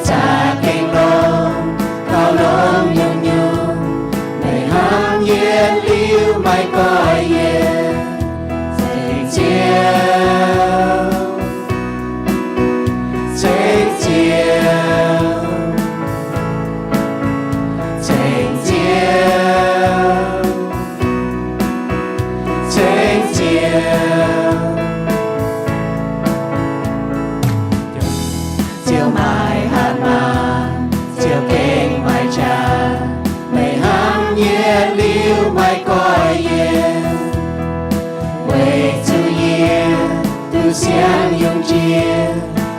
Zaqc gengh longx, gauh longx nyungc-nyungc, meih hnamv yietc liuz maiv goiv yie. Ceng Ziouv, ceng Ziouv, ceng Ziouv, ceng Ziouv. Ziouv maiv hatc maaz, Ziouv gengh maiv qaqv, meih hnamv yietc liuz maiv goiv yie. Weic zuqc yie duqv siang yungz jiex,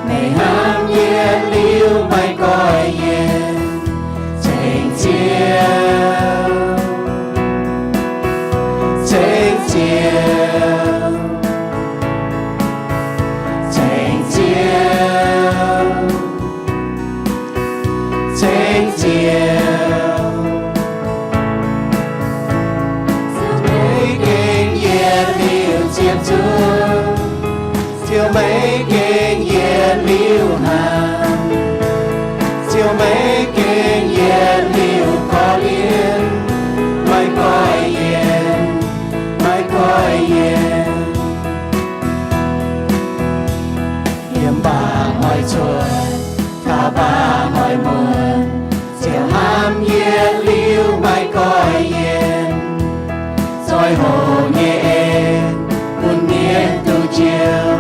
meih hnamv yietc liuz maiv goiv yie. Ceng Ziouv, ceng Ziouv, ceng Ziouv, ceng Ziouv. Ziouv maiv gengh yietc liuz ziepc zuoqv, Ziouv maiv gengh yietc liuz hnamv, Ziouv maiv gengh yietc liuz korv-lienh, maiv goiv yie, maiv goiv yie. Yiem mbaangc hnoi cuotv, taux mbaangc hnoi muonz, Ziouv hnamv yietc liuz maiv goiv yie. Zoih hoc nyei en, bun mienh duqv njoux,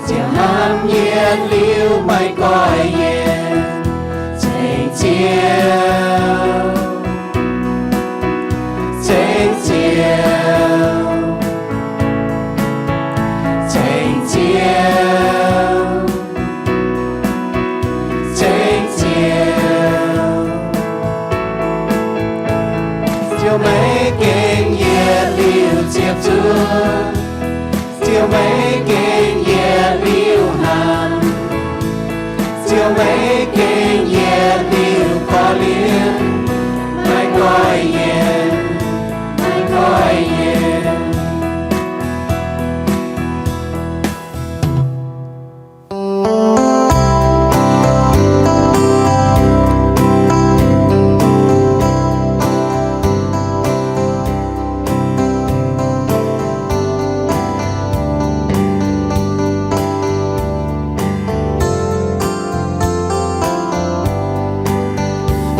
Ziouv hnamv yietc liuz maiv goiv yie. Ceng Ziouv, ceng Ziouv, ceng Ziouv, ceng Ziouv. Ziouv maiv gengh yietc liuz ziepc zuoqv, Ziouv maiv gengh yietc liuz hnamv, Ziouv maiv gengh yietc liuz korv-lienh, maiv goiv yie, maiv goiv yie.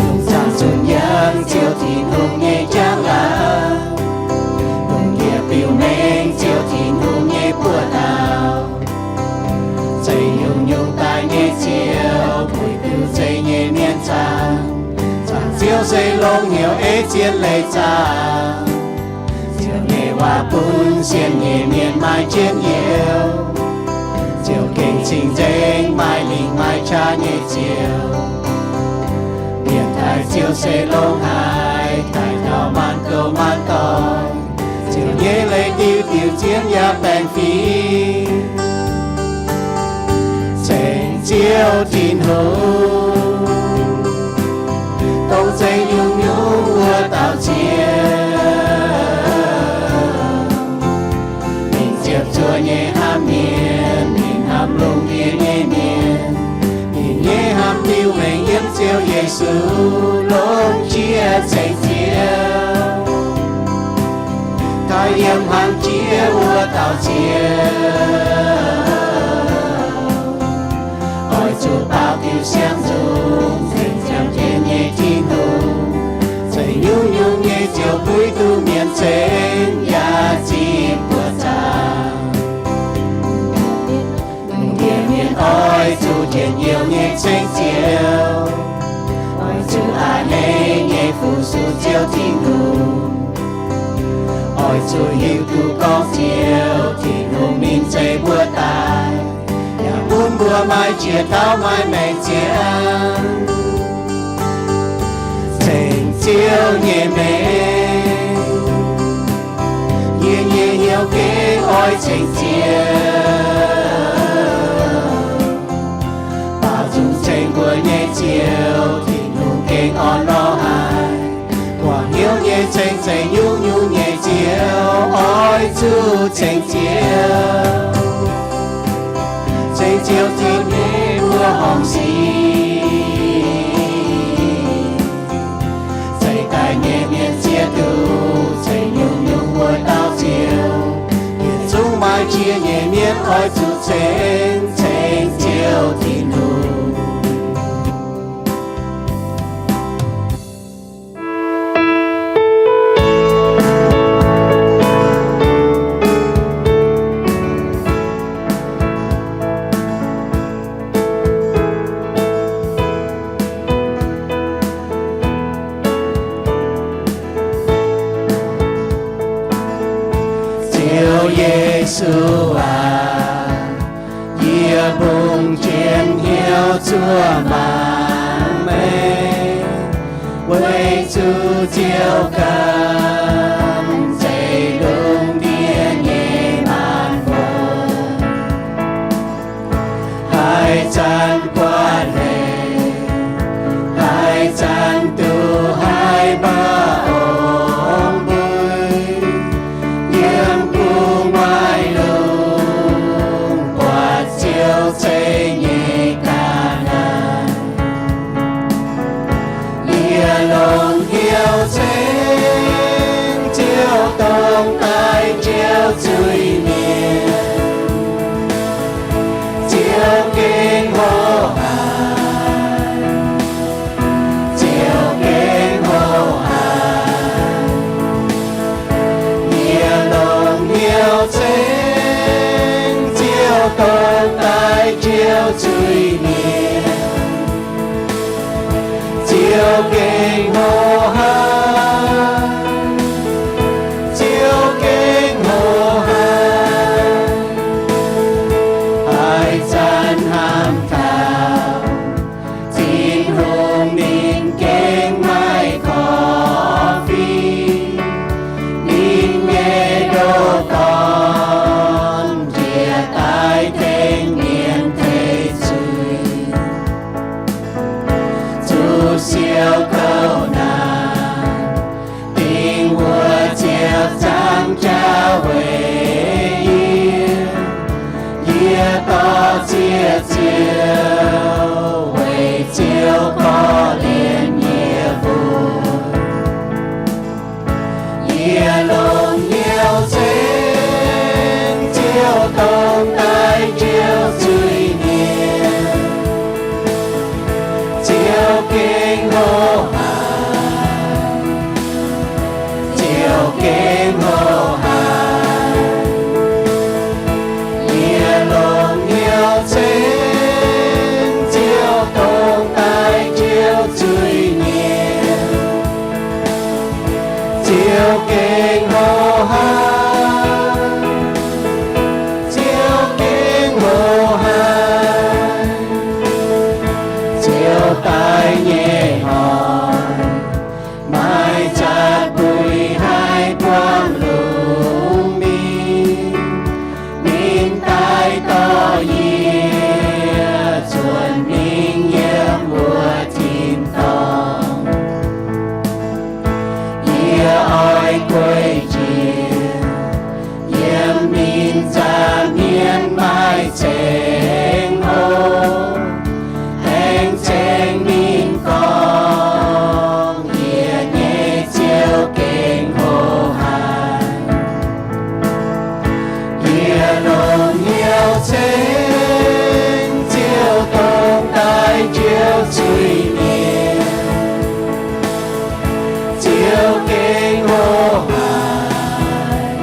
Longc zaangc zunc yangh Ziouv Tin-Hungh nyei njang-laangc, longc njiec biux mengh Ziouv Tin-Hungh nyei buoz-ndau. Zeiz nyungc-nyungc daaih nyei Ziouv, puix diuc zeiv nyei mienh zaangc. Zaangc Ziouv se longx hnyouv ei zien leiz zaangc. Ziouv nyei waac bun sienx nyei mienh maaih njien-youh. Ziouv gengh cing-nzengc, maaih lingc maaih qaqv nyei Ziouv. Mienh taaih Ziouv se longx haic, taaih dauh maanc gouv maanc doic. Ziouv nyei leiz diuh diuh zien yaac baengc fingx. Ceng Ziouv Tin-Hungh, dongh zeiz nyungc-nyungc wuov dauh Ziouv. Ninh ziepc zuoqv nyei hnamv mienh, ninh hnamv lungh ndiev nyei mienh. Ninh nyei hnamv diuh mengh yiem Ziouv Yesu longx jiex ceng Ziouv. Taaih yiem hlang jiex wuov dauh Ziouv. Oix zuqc baaux diuh siang nzung, ceng ziangh jienv nyei Tin-Hungh. Zeiz nyungc-nyungc nyei Ziouv puix duqv mienh ceng yaac zipv buoz zaangc. Lungh ndiev mienh oix zuqc njien-youh nyei ceng Ziouv. Oix zuqc a'hneiv nyei fu-sux Ziouv Tin-Hungh. Oix zuqc hiuv duqv gorngv Ziouv Tin-Hungh ninh zeiz mbuo daaih, yaac bun mbuo maaih jiex dauh maaih maengc ziangh. Ceng Ziouv nyei mengh, yie nyei hnyouv gengh oix ceng Ziouv. Baaux nzung ceng mbuo nyei Ziouv, Tin-Hungh gengh orn-lorqc haic. Guangc hnyouv nyei ceng zeiz nyungc-nyungc nyei Ziouv, oix zuqc ceng Ziouv. Ceng Ziouv zipv nyei mbuo horngc sic. oix zuqc ceng, ceng Ziouv Tin-Hungh. Ziouv Yesu aac, yie mbungh jienv hnyouv zuov mangc meih, weic zuqc Ziouv ganh zeiz lungh ndiev nyei maanc muotc. Haaix zanc buatc leiz, haaix zanc duqv haiz mbuo ong-mbui, yiem gu'nguaaic lungh buatc Ziouv zeiv nyei ga'naaiv. Yie longc hnyouv ceng Ziouv dongh daaih njoux zuiz-mienh. Ziouv gengh hlo haic, Ziouv gengh hlo haic. Yie longc hnyouv ceng Ziouv dongh daaih njoux zuiz-mienh. Ziouv gengh hlo haic, Ziouv gengh hlo haic. Haaix zanc hnamv taux Tin-Hungh, ninh gengh maiv korv-fiqv ninh nyei ndoh gorn, njiec daaih tengx mienh teix zuiz. Zuqc siou kouv naanc, dingc wuov ziepc zaangc jaax weic yie. Yie dorh ziex ziouc weic Ziouv korv-lienh yie mbuo. Yie longc hnyouv ceng Ziouv dongh daaih njoux zuiz-mienh. Ziouv gengh hlo haic, Ziouv gengh hlo haic. Yie longc hnyouv ceng Ziouv dongh daaih njoux zuiz-mienh. Ziouv gengh hlo haic, Ziouv gengh hlo haic. Ziouv daaih nyei hnoi, maaih za'gui haih buangv lungh mingh. Ninh daaih dorh yie zuotc mingh yiem wuov tin-dorngh. Yie oix gueic njiec yiem ninh nza'hmien maaih zengx hlo, aengx ceng ninh gorngv, Yie nyei Ziouv gengh hlo haic. Yie longc hnyouv ceng Ziouv dongh daaih njoux zuiz-mienh. Ziouv gengh hlo haic,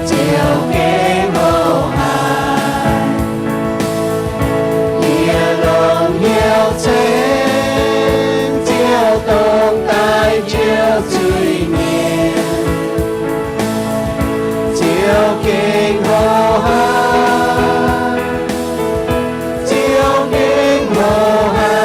Ziouv gengh hlo haic. Yie longc hnyouv ceng Ziouv dongh daaih njoux zuiz-mienh. Ziouv gengh hlo haic, Ziouv gengh hlo haic.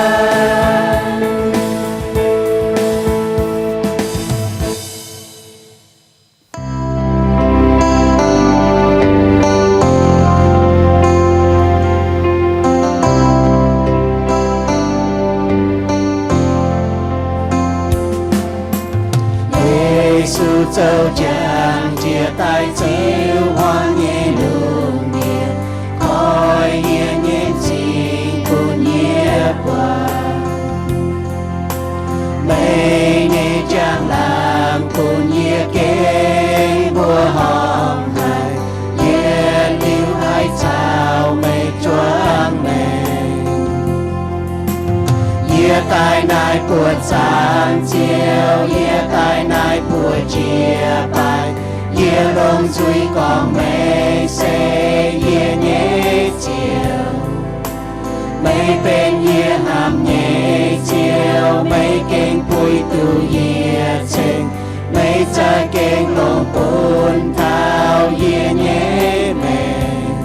Yesu zoux njang njiec daaih ziux hmuangv nyei lungh ndiev, koi yie nyei m'zing bun yie buatc meih nyei njang-laangc bun yie gengh mbuo horpc haic. Yietc liuz Yie daaih naaiv buoz zaangc Ziouv, yie daaih naaiv buoz jiex baaih. Yie longc nzuih gorngv meih se yie nyei Ziouv. Meih benx yie hnamv nyei Ziouv, meih gengh puix duqv yie ceng. Meih za'gengh longc bun taux yie nyei maengc.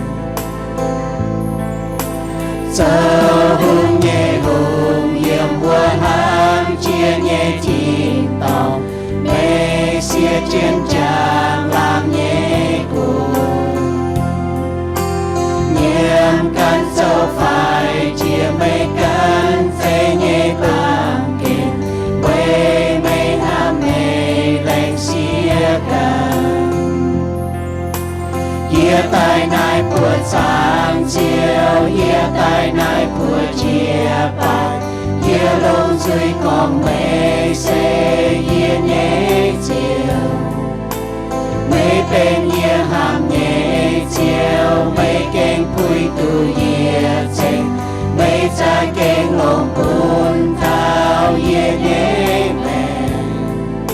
Zoux hungh nyei Hungh, yiem wuov hnangv jiex nyei tin-dorngh, meih siev jienv njang-laangc nyei gu'nguaaz. Nyiemc gan zoux faix jiex meih gan zeiv nyei baamh gen, weic meih hnamv meih laengz siev gan. Yie daaih naaiv buoz zaangc Ziouv, yie daaih naaiv buoz jiex baaih. Yie longc nzuih gorngv meih se yie nyei Ziouv. Meih benx yie hnamv nyei Ziouv, meih gengh puix duqv yie ceng. Meih za'gengh longc bun taux yie nyei maengc.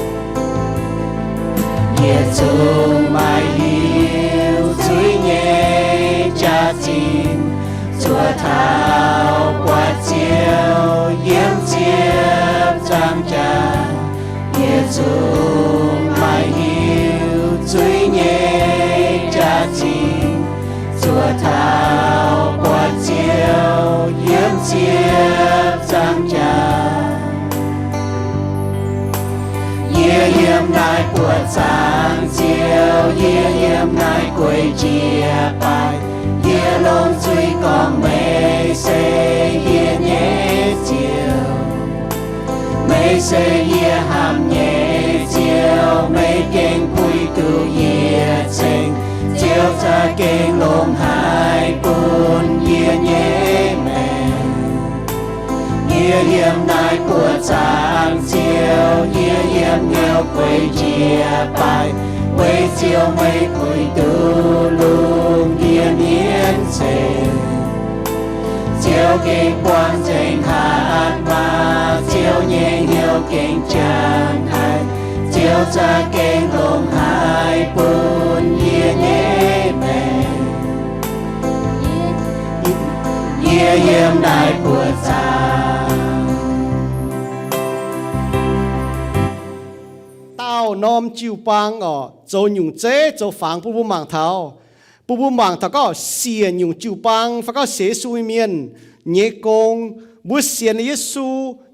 Yie zungv maaih hiuv zuiz nyei jaax-zinh, zuov taux buatc Ziouv yiem ziepc nzaangc jaax. Yie zungv maaih hiuv zuiz nyei jaax-zinh, zuov taux buatc Ziouv yiem ziepc nzaangc jaax. Yie yiem naaiv buoz zaangc Ziouv, yie yiem naaiv gueix jiex baaih. Yie longc zuiz gorngv meih se yie nyei Ziouv. Meih se yie hnamv nyei Ziouv, meih gengh puix duqv yie ceng. Ziouv za'gengh longc haiz bun yie nyei maengc. Yie yiem naaiv buoz zaangc Ziouv, yie yiem nyouv gueix jiex baaih, weic Ziouv meih puix duqv lungh ndiev mienv ceng. Ziouv gengh buangh nzengc hatc maaz, Ziouv nyei hnyouv gengh jangx haic, Ziouv za'gengh longc haiz bun yie nyei maengc. Yie yiem naaiv buoz zaangc. Daauh norm jiu-baang orqc, zoux nyungc zeiv zoux fangx bun mbuo mangc taux. Bun mbuo mangc taux gorngv siec nyungc jiu-baang fai gorngv sienx Yesu mienh nyei gong. Mbuo sienx Yesu,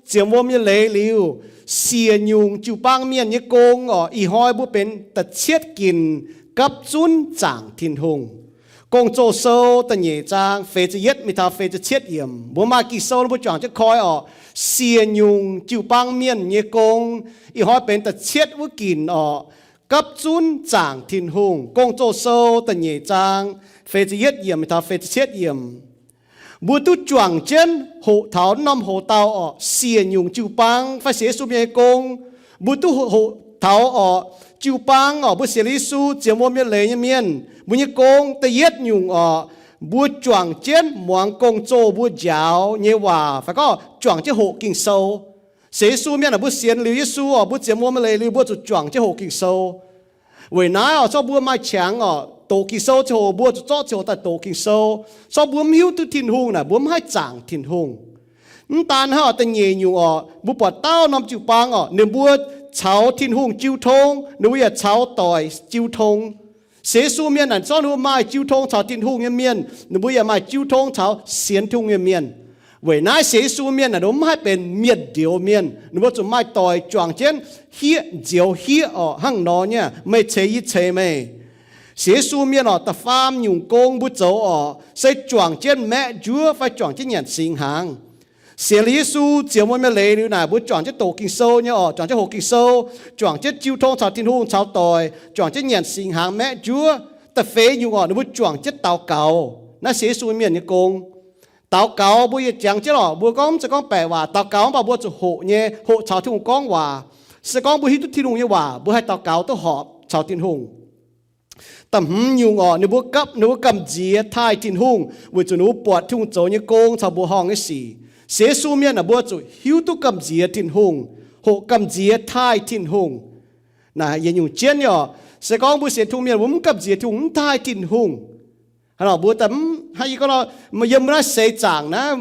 ziemx wuom nyei leiz liuz, siec nyungc jiu-baang mienh nyei gong orqc, ih hnoi mbuo benx da'cietv ginc gapv zunv zaangc Tin-Hungh. Gong-Zoh sou da'nyeic zaang feix ziepc yietv mingh taux feix ziepc cietv yiemc, mbuo maaih Ging-Sou mbuo juangc jienv koi orqc, siec nyungc jiu-baang mienh nyei gong. Ih hnoi benx da'cietv wuov ginc orqc, gapv zunv zaangc Tin-Hungh. Gong-Zoh sou da'nyeic zaang feix ziepc yietv yiemc mingh taux feix ziepc cietv yiemc. Mbuo duqv juangc jienv hoqc taux norm hoz dauh orqc, siec nyungc jiu-baang fai sienx Yesu mienh nyei gong. Mbuo duqv hoqc taux orqc, jiu-baang orqc, mbuo sienx Yesu, ziemx wuom nyei leiz nyei mienh, mbuo nyei gong da'yietv nyungc orqc, mbuo juangc jienv muangx gong-zoh mbuo njaaux nyei waac fai gorngv juangc jienv hoqc Ging-Sou. Sienx Yesu mienh orqc, mbuo sienx liuz Yesu orqc, mbuo ziemx wuom nyei leiz liuz mbuo zuqc juangc jienv hoqc Ging-Sou. Weic naaiv orqc, zorqv mbuo maaih qangx orqc, doqc Ging-Sou ziangh hoc mbuo zuqc zorqv ziangh hoc daaih doqc Ging-Sou. Zorqv mbuo mv hiuv duqv Tin-Hungh naaic, mbuo mv haih zaangc Tin-Hungh. Mv daan hnangv orqc, da'nyeic nyungc orqc, mbuo buatc dauh norm jiu-baang orqc, ninh mbuo caux Tin-Hungh jiu tong, ninh mbuo yaac caux doic jiu tong. Sienx Yesu mienh naaic zorqv ninh mbuo maaih jiu tong caux Tin-Hungh nyei mienh, ninh mbuo yaac maaih jiu tong caux sienx Tin-Hungh nyei mienh. Weic naaiv sienx Yesu mienh naaic ninh mbuo mv haih benx mienh njoux mienh, ninh mbuo zuqc maaih doic juangc jienv hieqv nzioux hieqv orqc, hnangv nor nyei, meih ceix yie ceix meih. Sienx Yesu mienh orqc, da'faam nyungc gong mbuo zoux orqc, se juangc jienv maeqv njuov fai juangc jienv nyanc singx hnaangx. Sienx liuz Yesu, ziemx wuom nyei leiz liuz naaic, mbuo juangc jienv doqc Ging-Sou nyei orqc, juangc jienv hoqc Ging-Sou, juangc jienv jiu tong caux Tin-Hungh caux doic, juangc jienv nyanc singx hnaangx maeqv njuov. Da'feix nyungc orqc, ninh mbuo juangc jienv daux gaux. Naaiv sienx Yesu mienh nyei gong. Daux gaux mbuo yaac jangx jienv orqc, mbuo gorngv mv zeiz gorngv baeqc waac daux gaux, mv baac mbuo zuqc hoqc nyei, hoqc caux Tin-Hungh gorngv waac. Se gorngv mbuo hiuv duqv Tin-Hungh nyei waac, mbuo haih daux gaux duqv horpc caux Tin-Hungh. Da'hmz nyungc orqc, ninh mbuo gapv, ninh mbuo gamh nziex taaih Tin-Hungh weic zuqc ninh mbuo buatc Tin-Hungh zoux nyei gong caux mbuoqc horngh nyei sic. Sienx Yesu mienh aah, mbuo zuqc hiuv duqv gamh nziex Tin-Hungh, hoqc gamh nziex taaih Tin-Hungh. Naaiv yietc nyungc jienv nyei oc. Se gorngv mbuo sienx Tin-Hungh mienh mbuo mv gamh nziex Tin-Hungh, mv taaih Tin-Hungh, hnangv nor mbuo daaih mv, hnangv yie gorngv nor, yiem mbuo naaiv seix zaangc naaiv,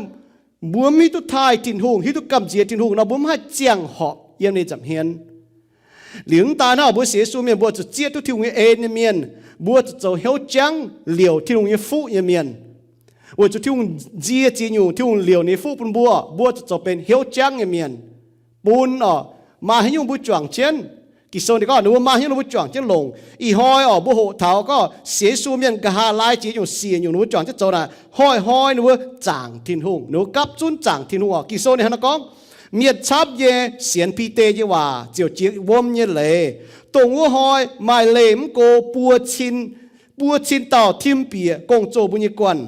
mbuo mv hiuv duqv taaih Tin-Hungh, hiuv duqv gamh nziex Tin-Hungh nor, mbuo mv haih ziangh horpc yiem ninh nza'hmien. Liuz mv daan hnangv, mbuo sienx Yesu mienh mbuo zuqc zieqv duqv Tin-Hungh nyei en nyei mienh, mbuo zuqc zoux hnyouv jangv liouc Tin-Hungh nyei fuqv nyei mienh. Weic zuqc Tin-Hungh nzie ziex nyungc, Tin-Hungh liouc ninh nyei fuqv bun mbuo, mbuo zuqc zoux benx hnyouv jangv nyei mienh. Bun oc, maaih haaix nyungc mbuo juangc jienv, Ging-Sou ninh gorngv ninh mbuo maaih haaix nyungc ninh mbuo juangc jienv longc. Ih hnoi oc, mbuo hoqc taux gorngv sienx Yesu mienh nqa'haav laai jiex nyungc siec nyungc ninh mbuo juangc jienv zoux naaic, hnoi-hnoi ninh mbuo zaangc Tin-Hungh, ninh mbuo gapv zunv zaangc Tin-Hungh oc. Ging-Sou ninh hnangv naaiv gorngv, mienh camv nyei sienx Bide nyei waac ziouc jiex wuom nyei leiz, dongh wuov hnoi maaih leih mv go buo cin, buo cin dauh tim bieqc gong-zoh mbuo nyei guanh.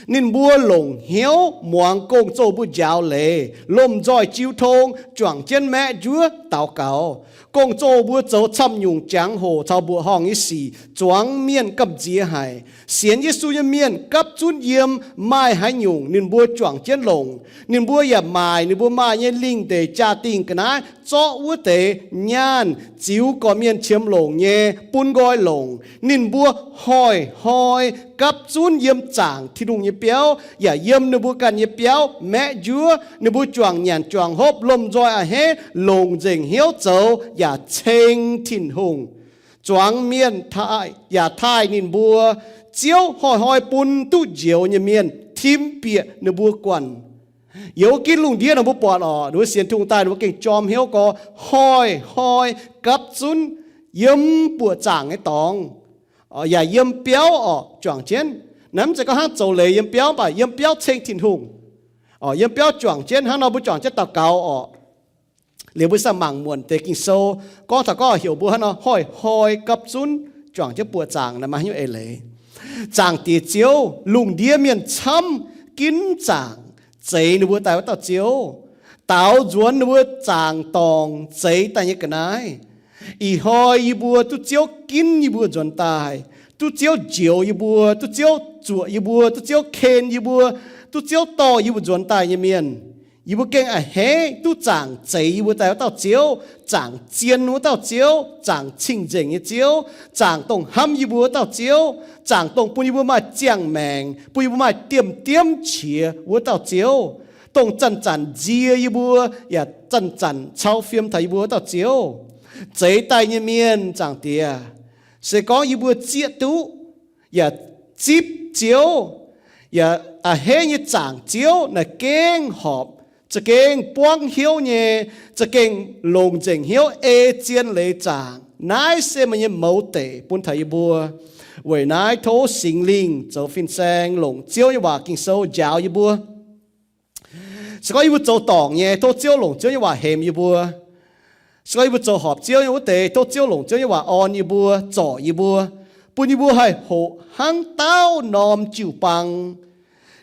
Ninh mbuo longc hnyouv muangx gong-zoh mbuo njaaux leiz, lomh nzoih jiu tong, juangc jienv maeqv njuov daux gaux. Gong-zoh mbuo zoux camv nyungc jangx-hoc caux mbuoqc horngh nyei sic zuangx mienh gamh nziex haic. Sienx Yesu nyei mienh gapv zunv yiem maaih haaix nyungc ninh mbuo juangc jienv longc. Ninh mbuo yaac maaic ninh mbuo maaih nyei lingh ndeic jaa-dingh ga'naaiv zorqv wuov deix nyaanh ziux gorqv-mienh qiemx longc nyei bun nqoi longc. Ninh mbuo hnoi-hnoi gapv zunv yiem zaangc Tin-Hungh nyei biauv yaac yiem ninh mbuo ganh nyei biauv maeqv njuov. Ninh mbuo juangc nyanc juangc hopv, lomh nzoih a'hneiv, longc nzengc hnyouv zoux yaac ceng Tin-Hungh, zuangx mienh, yaac taaih ninh mbuo. Ziouv hnoi-hnoi bun duqv njoux nyei mienh tim bieqc ninh mbuo guanh. Youz ginv lungh ndiev nor mbuo buatc oc, ninh mbuo sienx Tin-Hungh daaih ninh mbuo gengh jorm hnyouv gorx, hnoi-hnoi gapv zunv yiem buoqc zaangc nyei dorngx, yaac yiem biauv oc juangc jienv. Naaiv mv zeiz gorngv hnangv zoux leiz yiem biauv, mv baac yiem biauv ceng Tin-Hungh. Yiem biauv juangc jienv hnangv nor mbuo juangc jienv daux gaux oc. Liuz mbuo sa mangc muonc deix Ging-Sou gorngv taux gorngv heuc mbuo hnangv nor hnoi-hnoi gapv zunv juangc jienv buoqc zaangc naaiv maaih haaix nyungc eix leiz. Zaangc Diex Ziouv, lungh ndiev mienh camv ginv zaangc zeix ninh mbuo daaih wuov dauh Ziouv, daaux nzuonx ninh mbuo zaangc dorngc zeix daaih nyei ga'naaiv. Ih hnoi yie mbuo duqv Ziouv ginv yie mbuo nzuonx daaih, duqv Ziouv njoux yie mbuo, duqv Ziouv zuoqc yie mbuo, duqv Ziouv ken yie mbuo, duqv Ziouv dorh yie mbuo nzuonx daaih nyei mienh. Yie mbuo gengh a'hneiv duqv zaangc zeix yie mbuo daaih wuov dauh Ziouv, zaangc zien wuov dauh Ziouv, zaangc cing-nzengc nyei Ziouv, zaangc dongh hnamv yie mbuo wuov dauh Ziouv, zaangc dongh bun yie mbuo maaih ziangh maengc, bun yie mbuo maaih diemv-diemv qiex wuov dauh Ziouv, dongh zanc-zanc nzie yie mbuo yaac zanc-zanc cau fiem taux yie mbuo wuov dauh Ziouv. Zeix daaih nyei mienh, Zaangc Diex, se gorngv yie mbuo zieqv duqv yaac zipv Ziouv, yaac a'hneiv nyei zaangc Ziouv naaic gengh horpc, za'gengh buangv hnyouv nyei, za'gengh longc nzengc hnyouv ei zien leiz zaangc. Naaiv se meih nyei mouz deic bun taux yie mbuo. Weic naaiv tov Singx Lingh zoux fin-saeng longc Ziouv nyei waac Ging-Sou njaaux yie mbuo. Se gorngv yie mbuo zoux dorngc nyei, tov Ziouv longc Ziouv nyei waac hemx yie mbuo. Se gorngv yie mbuo zoux horpc Ziouv nyei wuov deix, tov Ziouv longc Ziouv nyei waac orn yie mbuo, zorc yie mbuo, bun yie mbuo haih hoqc hnangv dauh norm jiu-baang,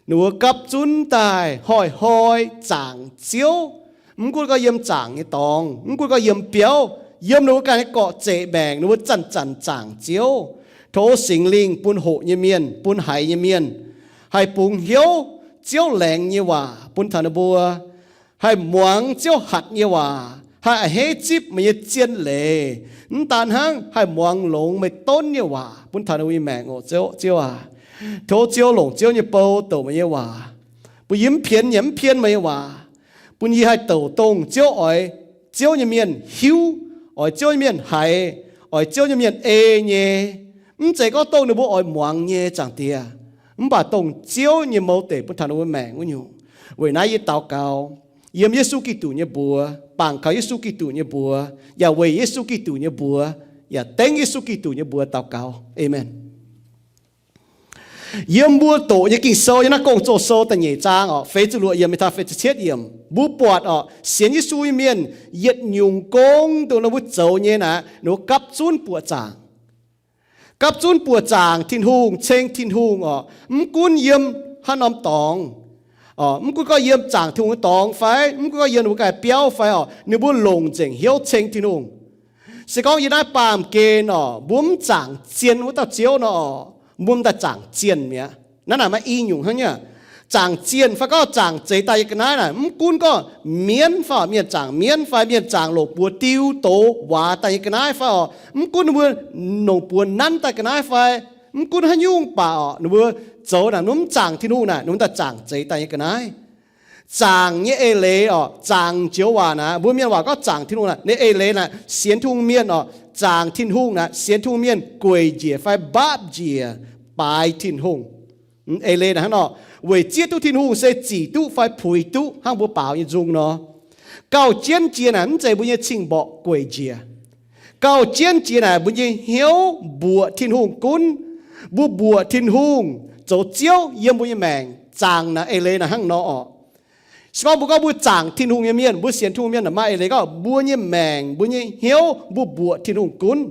ninh mbuo gapv zunv daaih hnoi-hnoi zaangc Ziouv. Mv gunv gorngv yiem zaangc nyei dorngx, mv gunv gorngv yiem biauv, yiem ninh mbuo ganh nyei gorqv-zeqc maengc, ninh mbuo zanc-zanc zaangc Ziouv. Tov Singx Lingh bun hoqc nyei mienh, bun haiz nyei mienh haih bungx hnyouv Ziouv laengz nyei waac bun taux ninh mbuo, haih muangx Ziouv hatc nyei waac, haih a'hneiv zipv meih nyei zien leiz. Mv daan hnangv, haih muangx longx meih donv nyei waac bun taux ninh mbuo nyei maengc oc. Ziouv, Ziouv aac, tov Ziouv longc Ziouv nyei bou douc meih nyei waac, bun yie mv pien yaac mv pien meih nyei waac, bun yie haih douc dongh Ziouv oix Ziouv nyei mienh hiuv, oix Ziouv nyei mienh haiz, oix Ziouv nyei mienh ei nyei. Mv zeiz gorngv dongh ninh mbuo oix muangx nyei, Zaangc Diex, mv baac dongh Ziouv nyei mouz deic bun taux ninh mbuo maengc wuov nyungc. Weic naaiv yie daux gaux yiem Yesu Giduc nyei mbuox, bangc kaux Yesu Giduc nyei mbuox, yaac weic Yesu Giduc nyei mbuox, yaac dengv Yesu Giduc nyei mbuox daux gaux. Aamen. Yiem mbuo doqc nyei Ging-Sou, yiem naaiv Gong-Zoh Sou da'nyeic zaang oc, feix ziepc luoqc yiemc mingh taux feix ziepc cietv yiemc, mbuo buatc oc, sienx Yesu nyei mienh yietc nyungc gong dongh ninh mbuo zoux nyei naaic, ninh mbuo gapv zunv buoqc zaangc. Gapv zunv buoqc zaangc Tin-Hungh, ceng Tin-Hungh oc. Mv gunv yiem haaix norm dorngx, mv gunv gorngv yiem zaangc Tin-Hungh nyei dorngx fai mv gunv gorngv yiem ninh mbuo ganh biauv fai oc, ninh mbuo longc nzengc hnyouv ceng Tin-Hungh. Se gorngv yiem naaiv baamh gen oc, mbuo mv zaangc zien wuov dauh Ziouv nor oc, mbuo m'daaih zaangc zienh mi'aqv. Naaiv naaic maaih i nyungc hnangv nyei. zaangc zienh fai gorngv zaangc zeix daaih nyei ga'naaiv naaic, mv gunv gorngv mienv fai mienh zaangc mienv fai mienh zaangc longc buoz diu doz waac daaih nyei ga'naaiv fai oc, mv gunv ninh mbuo longc buoz nanv daaih ga'naaiv fai mv gunv haaix nyungc baac oc, ninh mbuo zoux naaic, ninh mbuo mv zaangc Tin-Hungh naaic, ninh mbuo daaih zaangc zeix daaih nyei ga'naaiv. Zaangc nyei eix leiz oc, zaangc joux waac naaic, mbuo mienh waac gorngv zaangc Tin-Hungh naaic, ninh eix leiz naaic, sienx Tin-Hungh mienh oc, zaangc Tin-Hungh naaic, sienx Tin-Hungh mienh gueic njiec fai mbaapv njiec baaix Tin-Hungh. Eix leiz naaic hnangv nor, weic zieqv duqv Tin-Hungh se zic duqv fai puix duqv hnangv mbuo baaux nyei nzung nor. Gauh jienv jiex naaic mv zeiz mbuo nyei cing-mborqc gueic njiec. Gauh jienv jiex naaic mbuo nyei hnyouv mbuoqc Tin-Hungh gunv. Mbuo mbuoqc Tin-Hungh zoux Ziouv yiem mbuo nyei maengc. Zaangc naaic eix leiz naaic hnangv nor oc. Se gorngv mbuo gorngv mbuo zaangc Tin-Hungh nyei mienh, mbuo sienx Tin-Hungh mienh naaic maaih eix leiz gorngv mbuo nyei maengc, mbuo nyei hnyouv, mbuo mbuoqc Tin-Hungh gunv.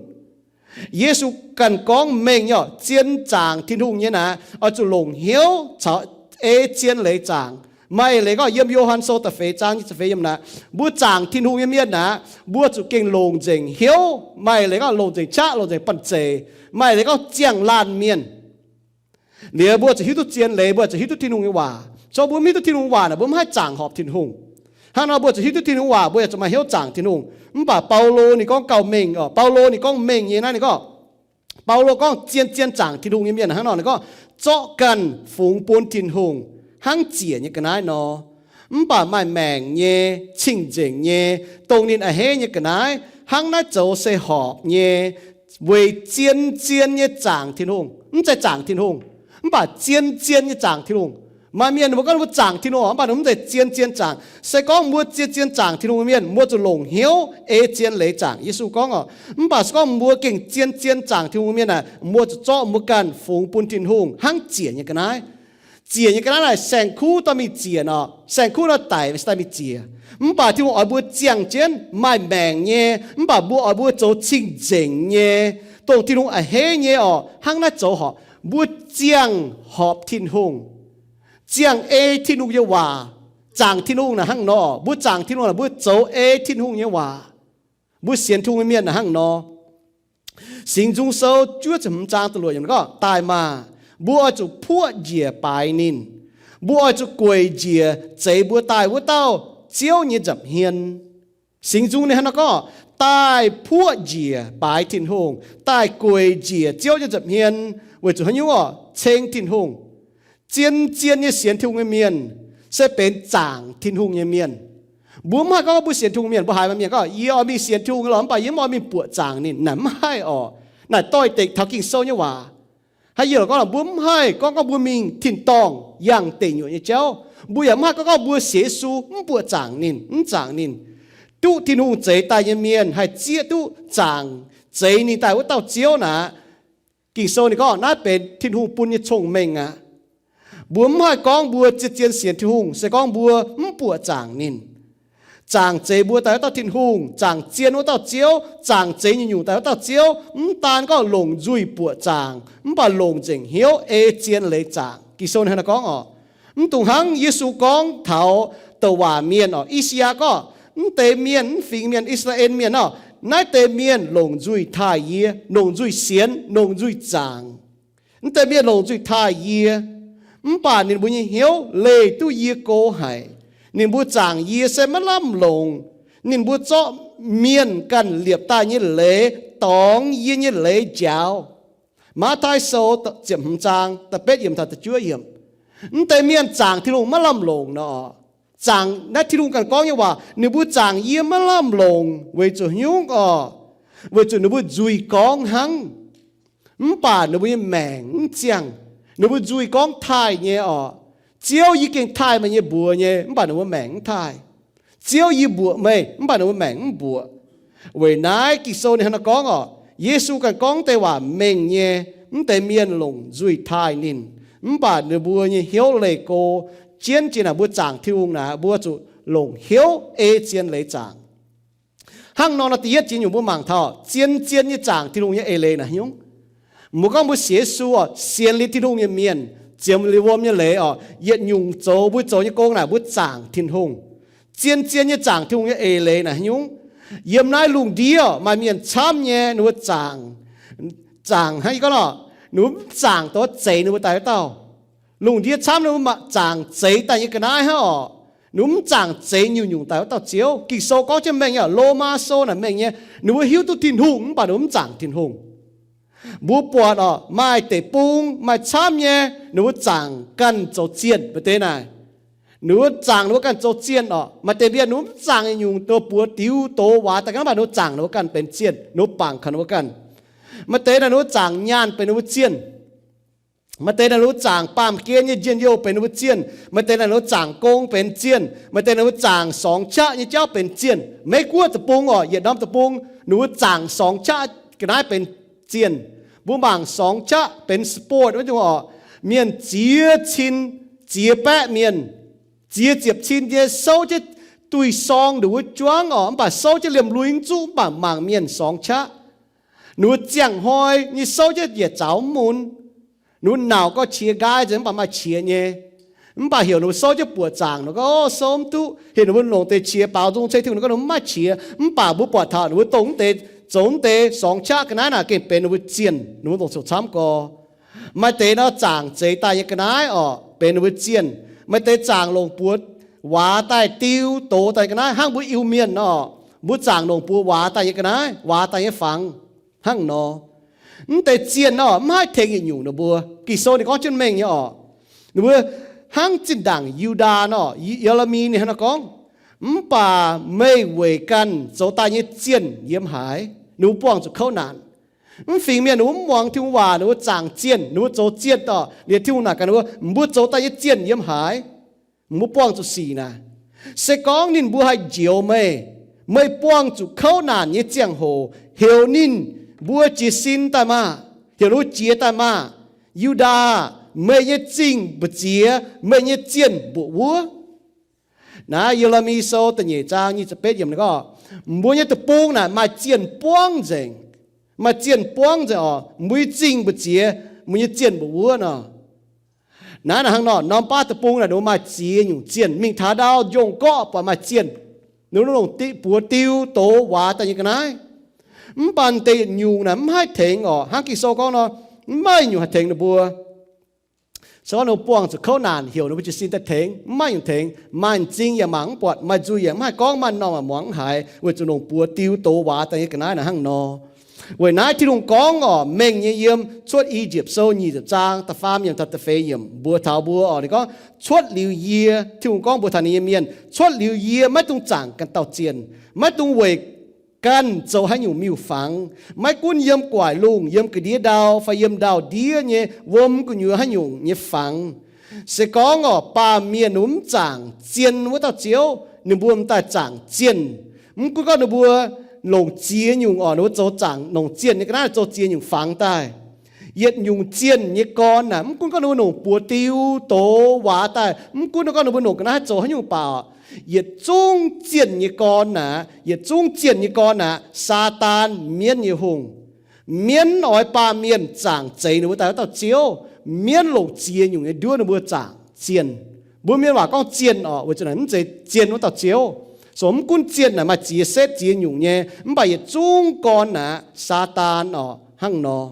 Yesu ganh gorngv mengh nyei oc, zien zaangc Tin-Hungh nyei naaic, oix zuqc longc hnyouv caux ei zien leiz zaangc. Maaih eix leiz gorngv yiem Yo^han Sou da'feix zaang nyic ziepc feix yiemc naaic, mbuo zaangc Tin-Hungh nyei mienh naaic, mbuo zuqc gengh longc nzengc hnyouv. Maaih eix leiz gorngv longc nzengc qaqv, longc nzengc banh zeic. Maaih eix leiz gorngv ziangh laanh mienh. Liuz mbuo zuqc hiuv duqv zien leiz, mbuo zuqc hiuv duqv Tin-Hungh nyei waac. Zorqv mbuo mv hiuv duqv Tin-Hungh waac naaic, mbuo mv haih zaangc horpc Tin-Hungh. Hnangv nor mbuo zuqc hiuv duqv Tin-Hungh waac, mbuo yaac zuqc maaih hnyouv zaangc Tin-Hungh. Mv baac Baulo ninh gorngv gauh mengh oc. Baulo ninh gorngv mengh nyei naaiv ninh gorngv, Baulo gorngv zien-zien zaangc Tin-Hungh nyei mienh hnangv nor, ninh gorngv zorqv ganh fungx bun Tin-Hungh hnangv ziec nyei ga'naaiv nor. Mv baac maaih maengc nyei, cing-nzengc nyei, dongh ninh a'hneiv nyei ga'naaiv, hnangv naaiv zoux se horpc nyei, weic zien-zien nyei zaangc Tin-Hungh. Mv zeiz zaangc Tin-Hungh, mv baac zien-zien nyei zaangc Tin-Hungh. Maaih mienh ninh mbuo gorngv ninh mbuo zaangc Tin-Hungh, mv baac ninh mbuo mv zeiz zien-zien zaangc. Se gorngv mbuo zien-zien zaangc Tin-Hungh nyei mienh, mbuo zuqc longc hnyouv ei zien leiz zaangc, Yesu gorngv oc. Mv baac se gorngv mbuo gengh zien-zien zaangc Tin-Hungh nyei mienh naaic, mbuo zuqc zorqv mbuo ganh fungx bun Tin-Hungh hnangv ziec nyei ga'naaiv. Ziec nyei ga'naaiv naaic saeng-kuv dorh mingh ziec oc. Saeng-kuv nor daic se daaih mingh ziec. Mv baac Tin-Hungh oix mbuo ziangh jienv maaih maengc nyei, mv baac mbuo oix mbuo zoux cing-nzengc nyei, dongh Tin-Hungh a'hneiv nyei oc, hnangv naaiv zoux horpc. Mbuo ziangh horpc Tin-Hungh, ziangh ei Tin-Hungh nyei waac. Zaangc Tin-Hungh naaic hnangv nor, mbuo zaangc Tin-Hungh naaic, mbuo zoux ei Tin-Hungh nyei waac. Mbuo sienx Tin-Hungh nyei mienh naaic hnangv nor. Singx Nzung Sou juov ziepc hmz zaang da'luoqc yiemc gorngv, Daaih maah! Mbuo oix zuqc puoqv njiec baaix ninh. Mbuo oix zuqc gueic njiec zeix mbuo daaih wuov dauh Ziouv nyei nza'hmien. Singx Nzung ninh hnangv naaiv gorngv, daaih puoqv njiec baaix Tin-Hungh, daaih gueic njiec Ziouv nyei nza'hmien, weic zuqc haaix nyungc orqc? Ceng Tin-Hungh. Zien-zien nyei sienx Tin-Hungh nyei mienh se benx zaangc Tin-Hungh nyei mienh. Mbuo mv haih gorngv mbuo sienx Tin-Hungh mienh, mbuo haiz maaih mienh gorngv, yie oix mingh sienx Tin-Hungh lorqc, mv baac yie mv oix mingh buoqc zaangc ninh. Naaic mv haih orqc. Naaic doix-dekc taux Ging-Sou nyei waac. Haaix yie lorqc gorngv, mbuo mv haih gorngv, gorngv mbuo mingh tin-dorngh yangh deic nyuoqc nyei jauv. Mbuo yaac mv haih gorngv, gorngv mbuo sienx Yesu mv buoqc zaangc ninh, mv zaangc ninh. Duqv Tin-Hungh zeix daaih nyei mienh haih zieqv duqv zaangc zeix ninh daaih wuov dauh Ziouv naaic. Ging-Sou ninh gorngv naaiv benx Tin-Hungh bun nyei cong-mengh aqv. Mbuo mv haih gorngv mbuo zien-zien sienx Tin-Hungh se gorngv mbuo mv buoqc zaangc ninh. Zaangc zeix mbuo daaih wuov dauh Tin-Hungh, zaangc zien wuov dauh Ziouv, zaangc zeix nyungc-nyungc daaih wuov dauh Ziouv, mv daan gorngv longc nzuih buoqc zaangc, mv baac longc nzengc hnyouv ei zien leiz zaangc. Ging-Sou ninh hnangv naaiv gorngv orqc. Mv dungx hnangv Yesu gorngv taux douc waac mienh orqc, I^saa^yaa gorngv, mv deix mienh, mv fingx mienh, I^saa^laa^en Mienh orqc, naaiv deix mienh longc nzuih taaih yie, longc nzuih sienx, longc nzuih zaangc. Mv deix mienh longc nzuih taaih yie, mv baac ninh mbuo nyei hnyouv leih duqv yie go haic. Ninh mbuo zaangc yie se maiv lamh longc. Ninh mbuo zorqv mienh ganh liepc daaih nyei leiz dorngx yie nyei leiz njaaux. Matv^taai Sou ziepc hmz zaang da'betv yiemc taux da'juov yiemc. Mv deix mienh zaangc Tin-Hungh maiv lamh longc nor, zaangc naaiv Tin-Hungh ganh gorngv nyei waac, ninh mbuo zaangc yie maiv lamh longc weic zuqc haaix nyungc orqc? Weic zuqc ninh mbuo nzuih gorngv hnangv. Mv baac ninh mbuo nyei maengc mv ziangh. Ninh mbuo nzuih gorngv taaih nyei orqc. Ziouv, yie gengh taaih meih nyei mbuox nyei, mv baac ninh mbuo maengc mv taaih. Ziouv, yie mbuoqc meih, mv baac ninh mbuo maengc mv mbuoqc. Weic naaiv Ging-Sou ninh hnangv naaiv gorngv orqc, Yesu ganh gorngv deix waac mengh nyei. Mv deix mienh longc nzuih taaih ninh, mv baac ninh mbuo nyei hnyouv leih go. Jienv jiex naaic mbuo zaangc Tin-Hungh naaic, mbuo zuqc longc hnyouv ei zien leiz zaangc. Hnangv nor nor, da'yietv jiex nyungc mbuo mangc taux zien-zien nyei zaangc Tin-Hungh nyei eix leiz naaic haaix nyungc? Mbuo gorngv mbuo sienx Yesu orqc, sienx liuz Tin-Hungh nyei mienh, ziemx liuz wuom nyei leiz orqc, yietc nyungc zoux mbuo zoux nyei gong naaic mbuo zaangc Tin-Hungh. Zien-zien nyei zaangc Tin-Hungh nyei eix leiz naaic haaix nyungc? Yiem naaiv lungh ndiev maaih mienh camv nyei, ninh mbuo zaangc, zaangc hnangv yie gorngv nor, ninh mbuo mv zaangc dongh zeix ninh mbuo daaih wuov dauh. Lungh ndiev camv ninh mbuo zaangc zeix daaih nyei ga'naaiv hnangv orqc. Ninh mbuo mv zaangc zeix nyungc-nyungc daaih wuov dauh Ziouv. Ging-Sou gorngv jienv mengh nyei, Lomaa Sou naaic mengh nyei, ninh mbuo hiuv duqv Tin-Hungh mv baac ninh mbuo mv zaangc Tin-Hungh. Mbuo buatc orqc, maaih deic-bung maaih camv nyei, ninh mbuo zaangc ganh zoux zienh. Maaih deix naaic, ninh mbuo zaangc ninh mbuo ganh zoux zienh orqc. Maaih deix mienh ninh mbuo mv zaangc nyungc-nyungc, ninh mbuo buoz diuv doz waac daaih ga'naaiv, mv baac ninh mbuo zaangc ninh mbuo ganh benx zienh, ninh mbuo bangc kaux ninh mbuo ganh. Maaih deix naaic ninh mbuo zaangc nyaanh benx ninh mbuo zienh. Maaih deix naaic ninh mbuo zaangc baamh gen nyei njien-youh benx ninh mbuo zienh. Maaih deix naaic ninh mbuo zaangc gong benx zienh. Maaih deix naaic ninh mbuo zaangc sorngx qaqv nyei jauv benx zienh. Maiv gunv deic-bung orqc, yietc norm deic-bung ninh mbuo zaangc sorngx qaqv ga'naaiv benx zienh. Mbuo mangc sorngx qaqv benx sport wuov nyungc orqc, mienh ziex cin, ziex baeqv mienh, ziex ziepc cin nyei souv jienv duih sorng nduqc wuov juangv orqc, mv baac souv jienv liemh lui mv zuqv, mv baac mangc mienh sorngx qaqv. Ninh mbuo ziangh hnoi nyei souv jienv yietc zaux mv mun. Ninh mbuo nauc gorngv qiex nqaai nzengc, mv baac maaih qiex nyei. Mv baac heuc ninh mbuo souv jienv buoqc zaangc, ninh gorngv, o, souv mv duqv. Heuc ninh mbuo longc deix qiex baaux nzung ceng Tin-Hungh, ninh gorngv ninh mv maaih qiex. Mv baac mbuo buatc taux ninh mbuo dongh mv deix, zoux mv deix sorngx qaqv ga'naaiv naaic gengh benx ninh mbuo zienh, ninh mbuo longc ziouc camv gorx. Maaih deix nor zaangc zeix daaih nyei ga'naaiv orqc, benx ninh mbuo zienh. Maaih deix zaangc longc buoz waac daaih diu doz daaih ga'naaiv hnangv mbuo Iu-Mienh nor. Mbuo zaangc longc buoz waac daaih nyei ga'naaiv, waac daaih nyei fangx hnangv nor. Mv deix zienh nor mv haih tengx yietc nyungc ninh mbuo. Ging-Sou ninh gorngv jienv mengh nyei orqc. Ninh mbuo hnangv zinh ndaangc Yu^ndaa nor, Ye^le^mi ninh hnangv nor gorngv, mv baac meih weic ganh zoux daaih nyei zienh yiem haaix? Ninh mbuo buangh zuqc kouv naanc. Mv fingx mienh ninh mbuo mv muangx Tin-Hungh waac, ninh mbuo zaangc zienh, ninh mbuo zoux zienh orqc. Liuz Tin-Hungh naaic gaax ninh mbuo, mbuo zoux daaih nyei zienh yiem haaix? Mbuo buangh zuqc sic naaic. Se gorngv ninh mbuo haih njoux meih, meih buangh zuqc kouv naanc nyei ziangh hoc, heuc ninh mbuo jiez sin daaih maah! Heuc ninh mbuo jiez daaih maah! Yu^ndaa, meih nyei zingh mbu'ziex, meih nyei zienh mbuoqc wuov. Naaiv Ye^le^mi Sou da'nyeic zaang nyic ziepc betv yiemc gorngv, mbuo nyei deic-bung naaic maaih zienh buangv nzengc. Maaih zienh buangv nzengc orqc, mbuo nyei zingh mbu'ziex, mbuo nyei zienh mbuoqc wuov nor. Naaiv naaic hnangv nor, norm baav deic-bung naaic ninh mbuo maaih ziex nyungc zienh. Mingh taux ndau njongc gorqv buatc maaih zienh, ninh mbuo longc buoz diu doz waac daaih nyei ga'naaiv. Mv baac deix yietc nyungc naaic mv haih tengx orqc. Hnangv Ging-Sou gorngv nor, mv maaih nyungc haih tengx ninh mbuo. Se gorngv ninh mbuo buangh zuqc kouv naanc, heuc ninh mbuo jiez sin daaih tengx, mv maaih nyungc tengx. Maaih m'zing yaac mangc mv buatc, maaih nzuih yaac mv haih gorngv, maaih m'normh yaac muangx mv haiz, weic zuqc longc buoz diu doz waac daaih nyei ga'naaiv naaic hnangv nor. Weic naaiv Tin-Hungh gorngv orqc, mengh nyei yiem Cuotv I^yipv Sou nyic ziepc zaang da'faam yiemc taux da'feix yiemc mbuox taux mbuo orqc, ninh gorngv, cuotv liuz yie, Tin-Hungh gorngv mbuox taux ninh nyei mienh, cuotv liuz yie maiv dungx zaangc ganh dauh zienh, maiv dungx weic ganh zoux haaix nyungc miuc-fangx, maiv gunv yiem guaic lungh, yiem ga'ndiev ndau, fai yiem ndau-ndiev nyei wuom gu'nyuoz haaix nyungc nyei fangx. Se gorngv orqc, baamh mienh ninh mbuo mv zaangc zien wuov dauh Ziouv, ninh mbuo m'daaih zaangc zienh. Mv gunv gorngv ninh mbuo longc ziex nyungc orqc, ninh mbuo zoux zaangc longc zienh nyei ga'naaiv zoux ziex nyungc fangx daaih. Yietc nyungc zienh nyei gorn naaic, mv gunv gorngv ninh mbuo longc buoz diu doz waac daaih, mv gunv gorngv ninh mbuo longc ga'naaiv zoux haaix nyungc baac, yietc zungv zienh nyei gorn naaic, yietc zungv zienh nyei gorn naaic, Saadaan, mienv nyei hungh. Mienv oix baamh mienh zaangc zeix ninh mbuo daaih wuov dauh Ziouv. Mienv longc ziex nyungc nyei nduov ninh mbuo zaangc zienh. Mbuo mienh waac gorngv zienh orqc, weic zuqc naaic mv zeiz zien wuov dauh Ziouv. So mv gunv zienh naaic maaih ziex setv ziex nyungc nyei, mv baac yietc zungv gorn naaic, Saadaan orqc, hnangv nor.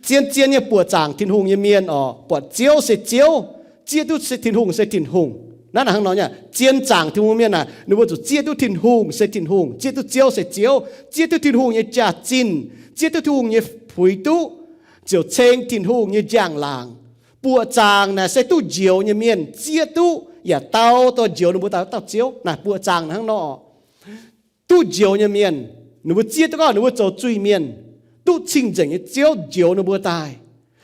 Zien-zien nyei buoqc zaangc Tin-Hungh nyei mienh orqc, buatc Ziouv se Ziouv, zieqv duqv Tin-Hungh se Tin-Hungh. Naaiv naaic hnangv nor nyei, zien zaangc Tin-Hungh mienh naaic, ninh mbuo zuqc zieqv duqv Tin-Hungh se Tin-Hungh, zieqv duqv Ziouv se Ziouv, zieqv duqv Tin-Hungh nyei jaax-zinh, zieqv duqv Tin-Hungh nyei puix duqv, ziouc ceng Tin-Hungh nyei njang-laangc. Buoqc zaangc naaic se duqv njoux nyei mienh zieqv duqv yaac dau dorh njoux ninh mbuo daaih wuov dauh Ziouv. Naaic buoqc zaangc naaic hnangv nor. Duqv njoux nyei mienh, ninh mbuo zieqv duqv gorngv ninh mbuo zoux zuiz mienh, duqv cing-nzengc nyei Ziouv njoux ninh mbuo daaih.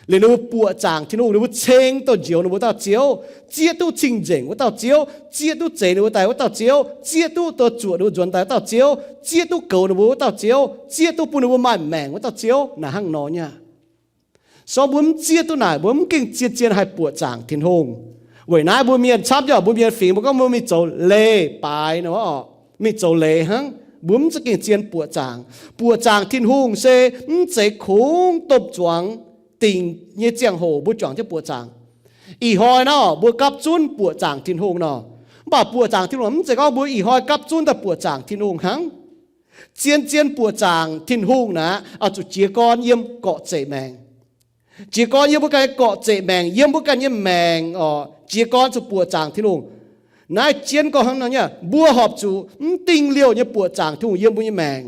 Liuz ninh mbuo buoqc zaangc Tin-Hungh, ninh mbuo ceng dorh njoux ninh mbuo dauh Ziouv, zieqv duqv cing-nzengc wuov dauh Ziouv, zieqv duqv zeix ninh mbuo daaih wuov dauh Ziouv, zieqv duqv dorh zuoqc ninh mbuo nzuonx daaih wuov dauh Ziouv, zieqv duqv goux ninh mbuo wuov dauh Ziouv, zieqv duqv bun ninh mbuo maaih maengc wuov dauh Ziouv. Naaic hnangv nor nyei. Song mbuo mv zieqv duqv naaic, mbuo mv gengh zien-zien haih buoqc zaangc Tin-Hungh. Weic naaiv mbuo mienh camv nyei, mbuo mienh fingx mbuo gorngv mbuo mingh zoux leiz-baaix nor, mingh zoux leiz hnangv. Mbuo mv za'gengh zien buoqc zaangc. Buoqc zaangc Tin-Hungh se mv zeiz kungx domh zuangx dingc nyei ziangh hoc mbuo juangc jienv buoqc zaangc. Ih hnoi nor mbuo gapv zunv buoqc zaangc Tin-Hungh nor. Mv baac buoqc zaangc Tin-Hungh mv zeiz gorngv mbuo ih hnoi gapv zunv daaih buoqc zaangc Tin-Hungh hnangv. Zien-zien buoqc zaangc Tin-Hungh naaic, oix zuqc jiez gorn yiem gorqv-zeic maengc. Jiez gorn yiem mbuo ganh nyei gorqv-zeqc maengc, yiem mbuo ganh nyei maengc oc, jiez gorn zuqc buoqc zaangc Tin-Hungh. Naaiv jienv gorngv hnangv nor nyei, mbuo horpc zuqc mv dingh liouh nyei buoqc zaangc Tin-Hungh yiem mbuo nyei maengc.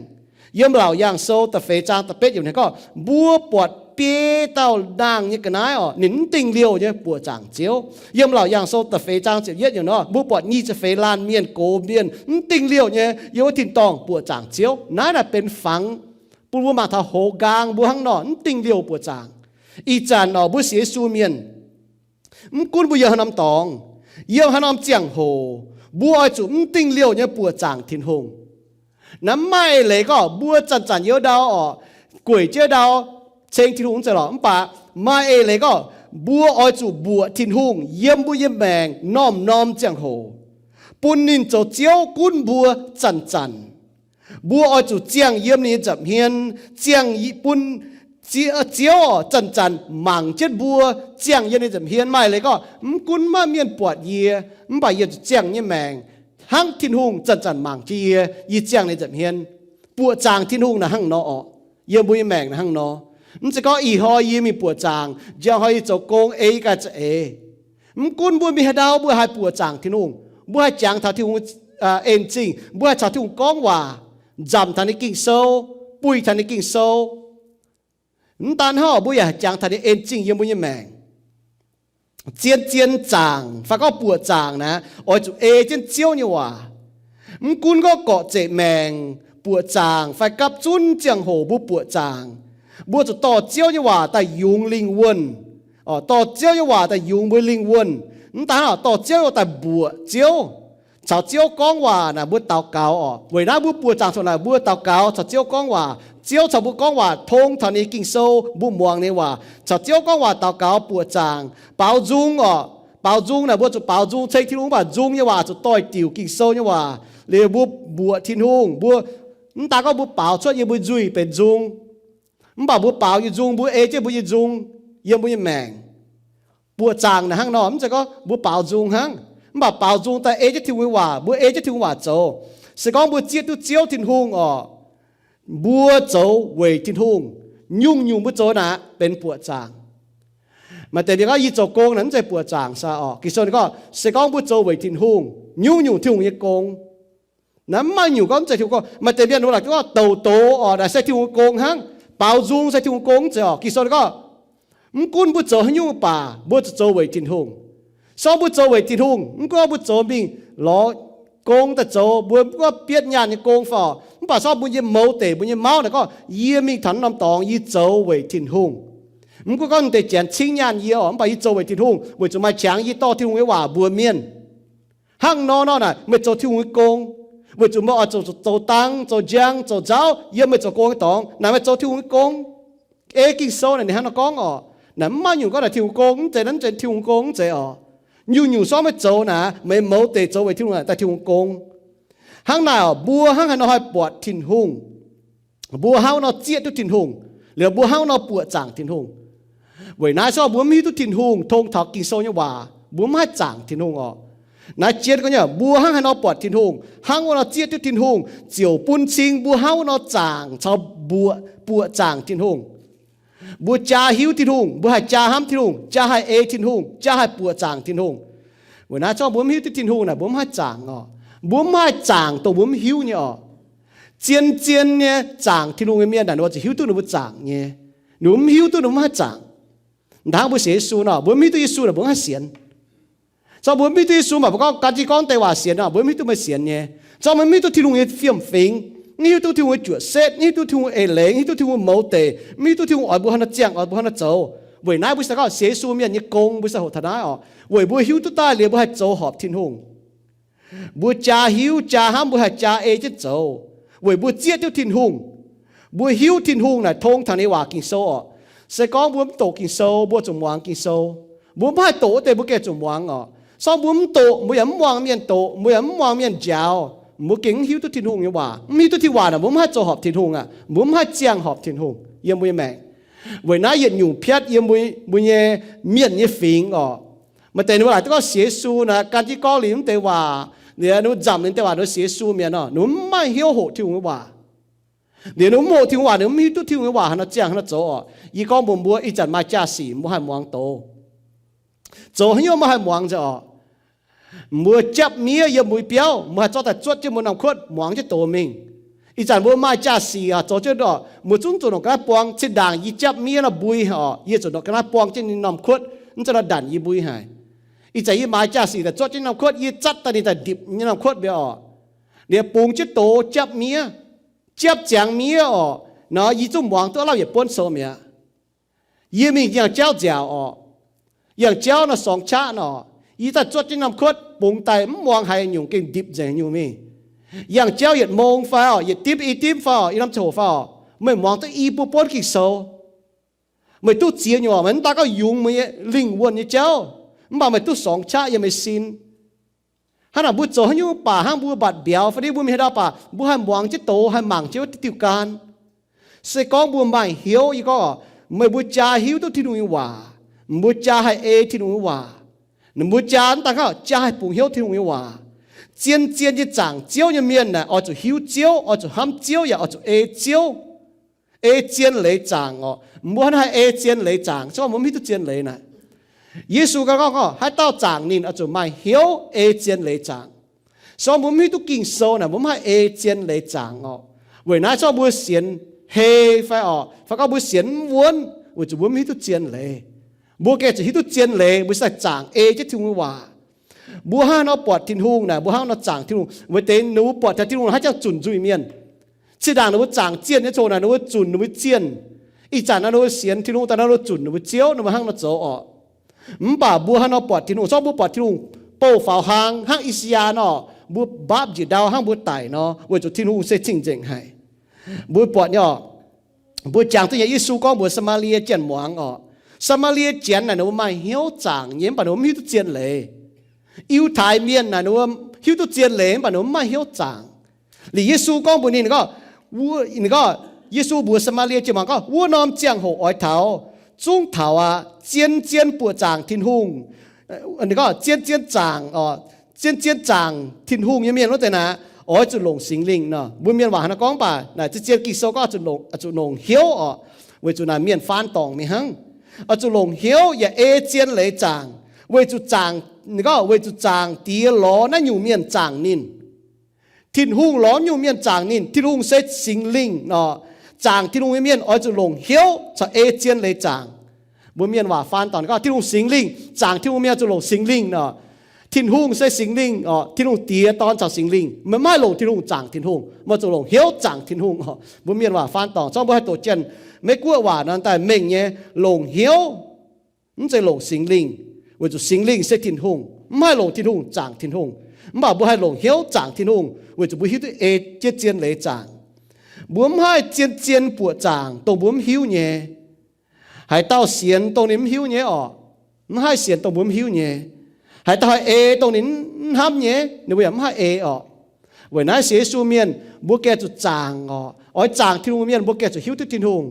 Yiem Laauc Yaangh Sou da'feix zaang da'betv yiemc ninh gorngv, mbuo buatc biei dauh nangh nyei ga'naaiv oc, ninh mv dingh liouh nyei buoqc zaangc Ziouv. Yiem Laauc Yaangh Sou da'feix zaang ziepc yietv yiemc nor, mbuo buatc nyic ziepc feix laanh mienh, gox mienh, mv dingh liouh nyei yiem wuov tin-dorngh buoqc zaangc Ziouv. Naaiv naaic benx fangx bun mbuo mangc taux hoz nqaang mbuo hnangv nor mv dingh liouh buoqc zaangc. Ih zanc oc, mbuo sienx Yesu mienh, mv gunv mbuo yiem haaix norm dorngx, yiem haaix norm ziangh hoc, mbuo oix zuqc mv dingh liouh nyei buoqc zaangc Tin-Hungh. Naaiv maaih eix leiz gorngv mbuo zanc-zanc yiem ndau oc, gueic jienv ndau ceng Tin-Hungh mv zeiz lorqc. Mv baac maaih eix leiz gorngv mbuo oix zuqc mbuoqc Tin-Hungh yiem mbuo nyei maengc norm-norm ziangh hoc, bun ninh zoux Ziouv gunv mbuo zanc-zanc. Mbuo oix zuqc ziangh yiem ninh nyei nza'hmien, ziangh bun Ziouv zanc-zanc mangc jienv mbuo, ziangh yiem ninh nza'hmien. Maaih leiz gorngv, mv gunv maaih mienh buatc yie, mv baac yie zuqc ziangh nyei maengc hnangv Tin-Hungh zanc-zanc mangc jienv yie, yie ziangh ninh nza'hmien. Buoqc zaangc Tin-Hungh naaic hnangv nor oc. Yiem mbuo nyei maengc naaic hnangv nor. Mv zeiz gorngv ih hnoi yie mingh buoqc zaangc, njang hnoi yie zoux gong ei yie ganh za'eix. Mv gunv mbuo mingh haaix ndau mbuo haih buoqc zaangc Tin-Hungh, mbuo haih jangx taux Tin-Hungh en zingh, mbuo haih caux Tin-Hungh gorngv waac, nzamc taux ninh Ging-Sou, buih taux ninh Ging-Sou. Mv daan hnangv, mbuo yaac haih jangx taux ninh en zingh yiem mbuo nyei maengc. Zien-zien zaangc fai gorngv buoqc zaangc naaic, oix zuqc ei jienv Ziouv nyei waac. Mv gunv gorngv gorqv-zeqc maengc buoqc zaangc fai gapv zunv ziangh hoc mbuo buoqc zaangc, mbuo zuqc dorh Ziouv nyei waac daaih yungz lingh wuonh. Dorh Ziouv nyei waac daaih yungz mbuo lingh wuonh. Mv daan hnangv, dorh Ziouv nyei waac daaih mbuoqc Ziouv. Caux Ziouv gorngv waac naaic mbuo daux gaux oc. Weic naaiv mbuo buoqc zaangc coc naaic mbuo daux gaux caux Ziouv gorngv waac. Ziouv caux mbuo gorngv waac tong taux ninh Ging-Sou, mbuo muangx ninh waac, caux Ziouv gorngv waac daux gaux buoqc zaangc. Baaux nzung oc. Baaux nzung naaic mbuo zuqc baaux nzung ceng Tin-Hungh, mv baac nzung nyei waac zuqc doix-diuc Ging-Sou nyei waac. Liuz mbuo mbuoqc Tin-Hungh, mbuo mv daan gorngv mbuo baaux cuotv yiem mbuo nzuih benx nzung, mv baac mbuo baaux nyei nzung mbuo ei jienv mbuo nyei nzung yiem mbuo nyei maengc. Buoqc zaangc naaic hnangv nor, mv zeiz gorngv mbuo baaux nzung hnangv, mv baac baaux nzung daaih ei jienv Tin-Hungh nyei waac, mbuo ei jienv Tin-Hungh waac zoux. Se gorngv mbuo zieqv duqv Ziouv Tin-Hungh oc, mbuo zoux weic Tin-Hungh, nyungc-nyungc mbuo zoux naaic benx buoqc zaangc. Maaih deix mienh gorngv, yie zoux gong naaic mv zeiz buoqc zaangc saah oc? Ging-Sou ninh gorngv, se gorngv mbuo zoux weic Tin-Hungh, nyungc-nyungc Tin-Hungh nyei gong. Naaiv mv maaih nyungc gorngv mv zeiz Tin-Hungh gong. Maaih deix mienh wuov laaic gorngv douc doz oc, naaiv se Tin-Hungh gong hnangv. Baaux nzung se Tin-Hungh gong mv zeiz oc. Ging-Sou ninh gorngv, mv gunv mbuo zoux haaix nyungc mv baac mbuo zuqc zoux weic Tin-Hungh. Se gorngv mbuo zoux weic Tin-Hungh, mv gunv mbuo zoux mingh lorz gong daaih zoux, mbuo mv gunv bietv nyaanh nyei gong fai, mv baac se gorngv mbuo nyei mouz deic, mbuo nyei mauv naaic gorngv, yie mingh taux naaiv norm dorngx yie zoux weic Tin-Hungh. Mv gunv gorngv ninh deix janx cingv nyaanh yie oc, mv baac yie zoux weic Tin-Hungh, weic zuqc maaih qangx yie dorh Tin-Hungh nyei waac mbuox mienh. Hnangv nor nor naaic meih zoux Tin-Hungh nyei gong, weic zuqc meih oix zuqc zoux dang, zoux njang, zoux nzauv, yiem meih zoux gong nyei dorngx naaic meih zoux Tin-Hungh nyei gong. Ei Ging-Sou naaic ninh hnangv nor gorngv oc. Naaic mv maaih nyungc gorngv naaic Tin-Hungh gong mv zeiz, naaiv mv zeiz Tin-Hungh gong mv zeiz oc. Nyungc-nyungc se gorngv meih zoux naaic, meih mouz deic zoux weic Tin-Hungh naaic daaih Tin-Hungh gong. Hnangv naaic oc, mbuo hnangv haaix nor haih buatc Tin-Hungh? Mbuo hnangv nor zieqv duqv Tin-Hungh, liuz mbuo hnangv nor buoqc zaangc Tin-Hungh. Weic naaiv se gorngv mbuo mv hiuv duqv Tin-Hungh tong taux Ging-Sou nyei waac, mbuo mv haih zaangc Tin-Hungh oc. Naaiv jien gorngv nyei, mbuo hnangv haaix nor buatc Tin-Hungh, hnangv wuov nor zieqv duqv Tin-Hungh, ziouc bun cing mbuo hnangv wuov nor zaangc caux mbuoqc, buoqc zaangc Tin-Hungh. Mbuo jaa hiuv Tin-Hungh, mbuo haih jaa hnamv Tin-Hungh, jaa haih ei Tin-Hungh, jaa haih buoqc zaangc Tin-Hungh. Weic naaiv se gorngv mbuo mv hiuv duqv Tin-Hungh naaic mbuo mv haih zaangc oc. Mbuo mv haih zaangc dongh mbuo mv hiuv nyei oc. Zien-zien nyei zaangc Tin-Hungh nyei mienh naaic ninh mbuo zuqc hiuv duqv ninh mbuo zaangc nyei. Ninh mbuo mv hiuv duqv ninh mbuo mv haih zaangc. Hnangv mbuo sienx Yesu nor, mbuo mv hiuv duqv Yesu naaic mbuo mv haih sienx. Se gorngv mbuo mv hiuv duqv Yesu mv baac mbuo gorngv gan jienv gorngv deix waac sienx nor, mbuo mv hiuv duqv meih sienx nyei. Se gorngv meih mv hiuv duqv Tin-Hungh nyei fiem-fingx, mv hiuv duqv Tin-Hungh nyei juoqc setv, mv hiuv duqv Tin-Hungh eix leiz, mv hiuv duqv Tin-Hungh mouz deic, mv hiuv duqv Tin-Hungh oix mbuo hnangv nor ziangh, oix mbuo hnangv nor zoux. Weic naaiv mbuo se gorngv sienx Yesu mienh nyei gong mbuo se hoqc taux naaiv oc. Weic mbuo hiuv duqv daaih liuz mbuo haih zoux horpc Tin-Hungh. Mbuo jaa hiuv jaa hnamv mbuo haih jaa ei jienv zoux, weic mbuo zieqv duqv Tin-Hungh. Mbuo hiuv Tin-Hungh naaic tong taux ninh waac Ging-Sou oc. Se gorngv mbuo mv doqc Ging-Sou mbuo zuqc muangx Ging-Sou. Mbuo mv haih doqc wuov deix mbuo gengh zuqc muangx oc. Se gorngv mbuo mv doqc mbuo yaac mv muangx mienh doqc, mbuo yaac mv muangx mienh njaaux, mbuo gengh mv hiuv duqv Tin-Hungh nyei waac. Mv hiuv duqv Tin waac naaic mbuo mv haih zoux horpc Tin-Hungh aqv. Mbuo mv haih ziangh horpc Tin-Hungh yiem mbuo nyei maengc. Weic naaiv yietc nyungc piatv yiem mbuo, mbuo nyei mienh nyei fingx oc. Maaih deix ninh mbuo laaic duqv gorngv sienx Yesu naaic gan jienv gorngv liuz mv deix waac, ninh mbuo nzamc ninh deix waac ninh mbuo sienx Yesu mienh nor, ninh mbuo mv maaih hnyouv hoqc Tin-Hungh nyei waac. Liuz ninh mv hoqc Tin-Hungh waac, ninh mv hiuv duqv Tin-Hungh nyei waac haaix nor ziangh haaix nor zoux oc. Yie gorngv mbuox mbuo, ih zanc maaih jaa-sic mbuo haih muangx doz. Zoux haaix nyungc maiv haih muangx nzengc oc. Mbuo japv miev yiem mbuo biauv, mbuo haih zorqv daaih zuotv jienv mbuo norm kuotv muangx jienv doz mingh. Ih zanc mbuo maaih jaa-sic oc, zoux jienv oc, mbuo zungv zuqc ndongc ga'naaiv buang. Zinh ndaangc yie japv miev nor mbui oc, yie zuqc ndongc ga'naaiv buang jienv ninh norm kuotv, mv zeiz nor ndanc yie mbui haic. Ih zanc yie maaiz jaa-sic daaih zuotv jienv norm kuotv, yie zatv daaih ninh daaih ndipc nyei norm kuotv mbiauz oc. Liuz bungx jienv doz japv miev, japv ziangx miev oc, nor yie zungv muangx duqv lamh yietc buonv sou mi'aqv. Yie mingh yangh jauv nziaauc oc. Yangh jauv nor sorngx qaqv nor, yie daaih zuotv jienv norm kuotv bungx daaih mv muangx haaix nyungc, gengh ndipc nzengc nyungc mingh. Yangh jauv yietc mong fai oc, yietc dimv i dimv fai oc, i norm ziangh hoc fai oc, meih muangx duqv i buo buonv Ging-Sou. Meih duqv ziex nyungc oc, meih mv daan gorngv yungz meih nyei lingh wuonh nyei jauv, mv baac meih duqv sorngx qaqv yiem meih sin. Hnangv naaic mbuo zoux haaix nyungc baac hnangv mbuo mbatc mbiauz fai ni mbuo mingh haaix ndau baac mbuo haih muangx jienv doz, haih mangc jienv wuov diuh diuh gan. Se gorngv mbuo maaih hnyouv, yie gorngv oc, meih mbuo jaa hiuv duqv Tin-Hungh nyei waac, mbuo jaa haih ei Tin-Hungh nyei waac, mbuo jaa mv daan gorngv jaa haih bungx hnyouv Tin-Hungh nyei waac. Zien-zien nyei zaangc Ziouv nyei mienh naaic oix zuqc hiuv Ziouv, oix zuqc hnamv Ziouv, yaac oix zuqc ei Ziouv. Ei zien leiz zaangc oc. Mbuo hnangv haih ei zien leiz zaangc, se gorngv mbuo mv hiuv duqv zien leiz naaic. Yesu ganh gorngv, haaix dauh zaangc ninh oix zuqc maaih hnyouv ei zien leiz zaangc. Se gorngv mbuo mv hiuv duqv Ging-Sou naaic, mbuo mv haih ei zien leiz zaangc oc. Weic naaiv se gorngv mbuo sienx hei fai oc, fai gorngv mbuo sienx mv wuonv, weic zuqc mbuo mv hiuv duqv zien leiz. Mbuo gengh zuqc hiuv duqv zien leiz, mbuo sai zaangc ei jienv Tin-Hungh nyei waac. Mbuo hnangv nor buatc Tin-Hungh naaic, mbuo hnangv nor zaangc Tin-Hungh. Weic deix ninh mbuo buatc taux Tin-Hungh haaix jangx zunc nzuih mienh. Zinh ndaangc ninh mbuo zaangc zienh nyei ziangh hoc naaic, ninh mbuo zunc ninh mbuo zienh. Ih zanc naaiv ninh mbuo sienx Tin-Hungh daaih naaiv, ninh mbuo zunc ninh mbuo Ziouv, ninh mbuo hnangv nor zoux oc. Mv baac mbuo hnangv nor buatc Tin-Hungh, se gorngv mbuo buatc Tin-Hungh bouh faaux hlang hnangv I^saa^yaa nor, mbuo mbaapv njiec ndau hnangv mbuo daic nor, weic zuqc Tin-Hungh se cing-nzengc haic. Mbuo buatc nyei oc, mbuo jangx duqv nyei Yesu gorngv mbuox Saa^maa^lie Janx muangx oc. Saa^maa^lie Janx naaic ninh mbuo maaih hnyouv zaangc nyei, mv baac ninh mbuo mv hiuv duqv zien leiz. Yiutai Mienh naaic ninh mbuo hiuv duqv zien leiz, mv baac ninh mbuo mv maaih hnyouv zaangc. Liuz Yesu gorngv mbuox ninh, ninh gorngv, Yesu mbuox Saa^maa^lie Janx muangx gorngv, wuov norm ziangh hoc oix taux, zungv taux aqv. Zien-zien buoqc zaangc Tin-Hungh, ninh gorngv zien-zien zaangc, zien-zien zaangc Tin-Hungh nyei mienh wuov deix naaic, oix zuqc longc Singx Lingh nor. Mbuo Mienh waac hnangv naaiv gorngv baac naaic, zien-zien Ging-Sou gorngv zuqc longc hnyouv oc, weic zuqc naaic mienh faan dorngc mingh hnangv. Oix zuqc longc hnyouv yaac ei zien leiz zaangc, weic zuqc zaangc, ninh gorngv weic zuqc zaangc Diex lorz naaiv nyungc mienh zaangc ninh. Tin-Hungh lorz nyungc mienh zaangc ninh. Tin-Hungh se Singx Lingh nor. Zaangc Tin-Hungh nyei mienh oix zuqc longc hnyouv caux ei zien leiz zaangc. Mbuo Mienh waac faan dorngc gorngv Tin-Hungh Singx Lingh, zaangc Tin-Hungh mienh zuqc longc Singx Lingh nor. Tin-Hungh se Singx Lingh oc. Tin-Hungh Diex, Dorn caux Singx Lingh. Meih mv haih longc Tin-Hungh zaangc Tin-Hungh, meih zuqc longc hnyouv zaangc Tin-Hungh oc. Mbuo Mienh waac faan dorngc, zorqv mbuo haih doqc Janx-Meiv Guoqv waac nor daaih mengh nyei, longc hnyouv, mv zeiz longc Singx Lingh, weic zuqc Singx Lingh se Tin-Hungh. Mv haih longc Tin-Hungh zaangc Tin-Hungh. Mv baac mbuo haih longc hnyouv zaangc Tin-Hungh, weic zuqc mbuo hiuv duqv ei jienv zien leiz zaangc. Mbuo mv haih zien-zien buoqc zaangc dongh mbuo mv hiuv nyei. Haaix dauh sienx dongh ninh mv hiuv nyei oc, mv haih sienx dongh mbuo mv hiuv nyei. Haaix dauh haih ei dongh ninh mv hnamv nyei, ninh mbuo yaac mv haih ei oc. Weic naaiv sienx Yesu mienh mbuo gengh zuqc zaangc oc. Oix zaangc Tin-Hungh mienh mbuo gengh zuqc hiuv duqv Tin-Hungh.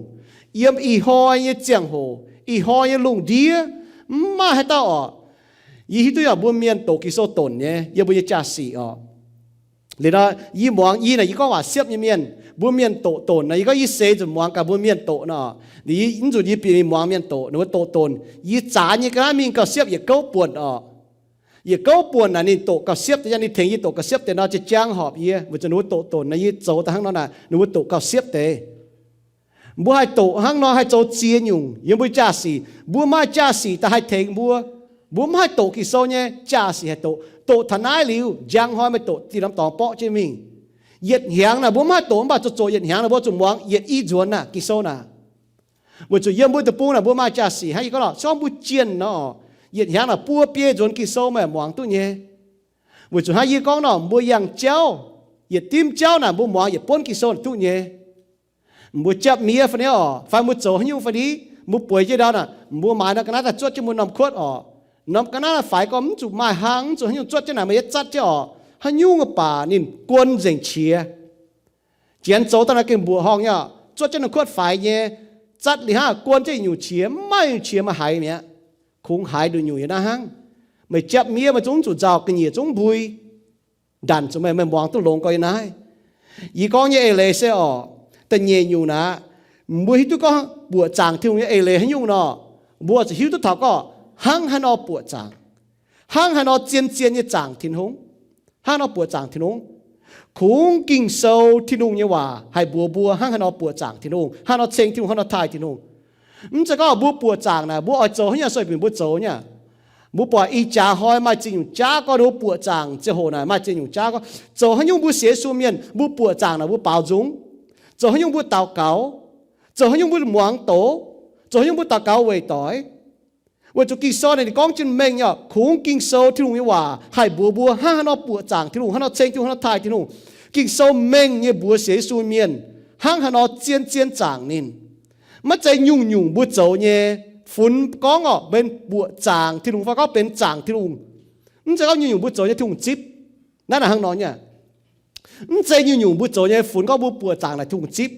Yiem ih hnoi nyei ziangh hoc, ih hnoi nyei lungh ndiev, mv maaih haaix dauh oc. Yie hiuv duqv yaac mbuo Mienh doqc Ging-Sou donc nyei yiem mbuo nyei jaa-sic oc. Liuz nor, yie muangx yie naaic, yie gorngv waac siepv nyei mienh, mbuo Mienh doqc donc naaic, yie gorngv yie seix nzunc muangx gaax mbuo Mienh doqc nor. Liuz yie, mv nzunc yie bieqc mingh muangx Mienh doqc, ninh mbuo doqc donc. Yie zaax nyei ga'naaiv mingh gauh siepv yietc gouv buonc oc. Yietc gouv buonc naaic ninh doqc gauh siepv deix, ninh tengx yie doqc gauh siepv deix nor, ziex jaang horpc yie, weic zuqc ninh mbuo doqc donc naaic, yie zoux daaih hnangv nor naaic, ninh mbuo doqc gauh siepv deix. Mbuo haih doqc hnangv nor haih zoux ziex nyungc yiem mbuo jaa-sic. Mbuo maaih jaa-sic daaih haih tengx mbuo. Mbuo mv haih doqc Ging-Sou nyei, jaa-sic haih doqc. Doqc taux naaiv liuz, njang hnoi meih doqc zinh norm dorngx borqv jienv mingh. Yietc hnyangx naaic mbuo mv haih doqc, mv baac zoqc zoqc yietc hnyangx naaic mbuo zuqc muangx yietc i nzuonx naaic Ging-Sou naaic. Weic zuqc yiem mbuo deic-bung naaic mbuo maaih jaa-sic hnangv yie gorngv nor, se gorngv mbuo jienh nor, yietc hnyangx naaic buo biei nzuonx Ging-Sou meih muangx duqv nyei. Weic zuqc hnangv yie gorngv nor, mbuo yangh jauv, yietc dimv jauv naaic mbuo muangx yietc buonv Ging-Sou duqv nyei. Mbuo japv miev fai ni oc, fai mbuo zoux haaix nyungc fai ni, mbuo bueix jienv ndau naaic, mbuo maaiz norm ga'naaiv daaih zuotv jienv mbuo norm kuotv oc. Norm ga'naaiv faix gorngv mv zuqc maaih hlang, mv zuqc haaix nyungc zuotv jienv naaic, meih yietv zatv jienv oc, haaix nyungc baac ninh guon nzengc qiex. Janx zoux daaih naaiv gengh mbuoqc horngh nyei oc, zuotv jienv norm kuotv faix nyei, zatv liuz hnangv guon jienv nyungc qiex, mv maaih nyungc qiex maaih haiz mi'aqv. Kungx haiz nduqc nyungc yiem naaiv hnangv. Meih japv miev meih zungv zuqc nzauh, ga'nyiec zungv mbui. Ndanc zuqc meih, meih muangx duqv longx gorx yiem naaiv. Yie gorngv nyei eix leiz se oc, Da'nyeic nyungc naaic, mbuo hiuv duqv gorngv buoqc zaangc Tin-Hungh nyei eix leiz haaix nyungc nor, mbuo zuqc hiuv duqv taux gorngv hnangv haaix nor buoqc zaangc, hnangv haaix nor zien-zien nyei zaangc Tin-Hungh, hnangv haaix nor buoqc zaangc Tin-Hungh. Kungx Ging-Sou, Tin-Hungh nyei waac haih mbuox mbuo hnangv haaix nor buoqc zaangc Tin-Hungh, hnangv haaix nor ceng Tin-Hungh, hnangv haaix nor taaih Tin-Hungh. Mv zeiz gorngv mbuo buoqc zaangc naaic mbuo oix zoux haaix nyungc, sueih bienh mbuo zoux nyei. Mbuo buatc ih jaax hnoi maaih ziex nyungc jaav gorngv ninh mbuo buoqc zaangc ziangh hoc naaic maaih ziex nyungc jaav gorngv, zoux haaix nyungc mbuo sienx Yesu mienh mbuo buoqc zaangc naaic mbuo baaux nzung. Zoux haaix nyungc mbuo daux gaux, zoux haaix nyungc mbuo muangx doz, zoux haaix nyungc mbuo daux gaux weic doix. Weic zuqc Ging-Sou naaic ninh gorngv jienv mengh nyei, kungx Ging-Sou, Tin-Hungh nyei waac haih mbuox mbuo hnangv haaix nor buoqc zaangc Tin-Hungh, hnangv haaix nor ceng Tin-Hungh, hnangv haaix nor taaih Tin-Hungh. Ging-Sou mengh nyei mbuox sienx Yesu mienh hnangv haaix nor zien-zien zaangc ninh. Maiv zeiz nyungc-nyungc mbuo zoux nyei, funx gorngv orqc benx buoqc zaangc Tin-Hungh fai gorngv benx zaangc Tin-Hungh. Mv zeiz gorngv nyungc-nyungc mbuo zoux nyei Tin-Hungh zipv. Naaiv naaic hnangv nor nyei. Mv zeiz nyungc-nyungc mbuo zoux nyei funx gorngv mbuo buoqc zaangc naaic Tin-Hungh zipv.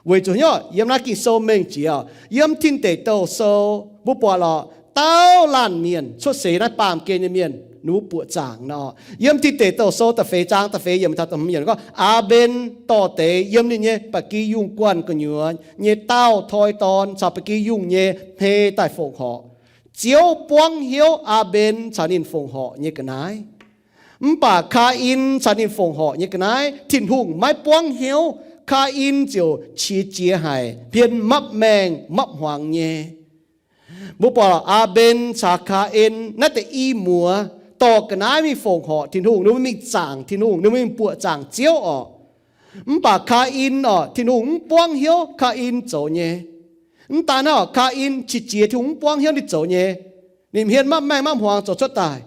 Weic zuqc hnyouv yiem naaiv Ging-Sou mengh jiex, yiem Tin Deic Douh Sou mbuo buatc lorqc, dauh laanh mienh cuotv seix naaiv baamh gen nyei mienh ninh mbuo buoqc zaangc nor. Yiem Tin Deic Douh Sou da'feix zaang da'feix yiemc taux da'hmz yiemc gorngv, Aa^mben dorh deix yiem ninh nyei ba'gi yungh guanh gu'nyuoz nyei daauh toi dorn caux ba'gi yungh nyei hmei daaih fongc horc. Ziouv buangv hnyouv Aa^mben caux ninh fongc horc nyei ga'naaiv. Mv baac Kaa^in caux ninh fongc horc nyei ga'naaiv Tin-Hungh maiv buangv hnyouv. Kaa^in ziouc qiex jiez haic, hmien mapv maengh mapv hmuangx nyei. Mbuo buatc Aa^mben caux Kaa^in naaiv deix i muoz dorh ga'naaiv mingh fongc horc Tin-Hungh, ninh mbuo mingh zaangc Tin-Hungh, ninh mbuo mingh buoqc zaangc Ziouv orqc. Mv baac Kaa^in orqc, Tin-Hungh mv buangv hnyouv Kaa^in zoux nyei. Mv daan naaiv orqc, Kaa^in qiex jiez, Tin-Hungh mv buangv hnyouv ninh zoux nyei. Ninh hmien mapv maengh mapv hmuangx zoux cuotv daaih.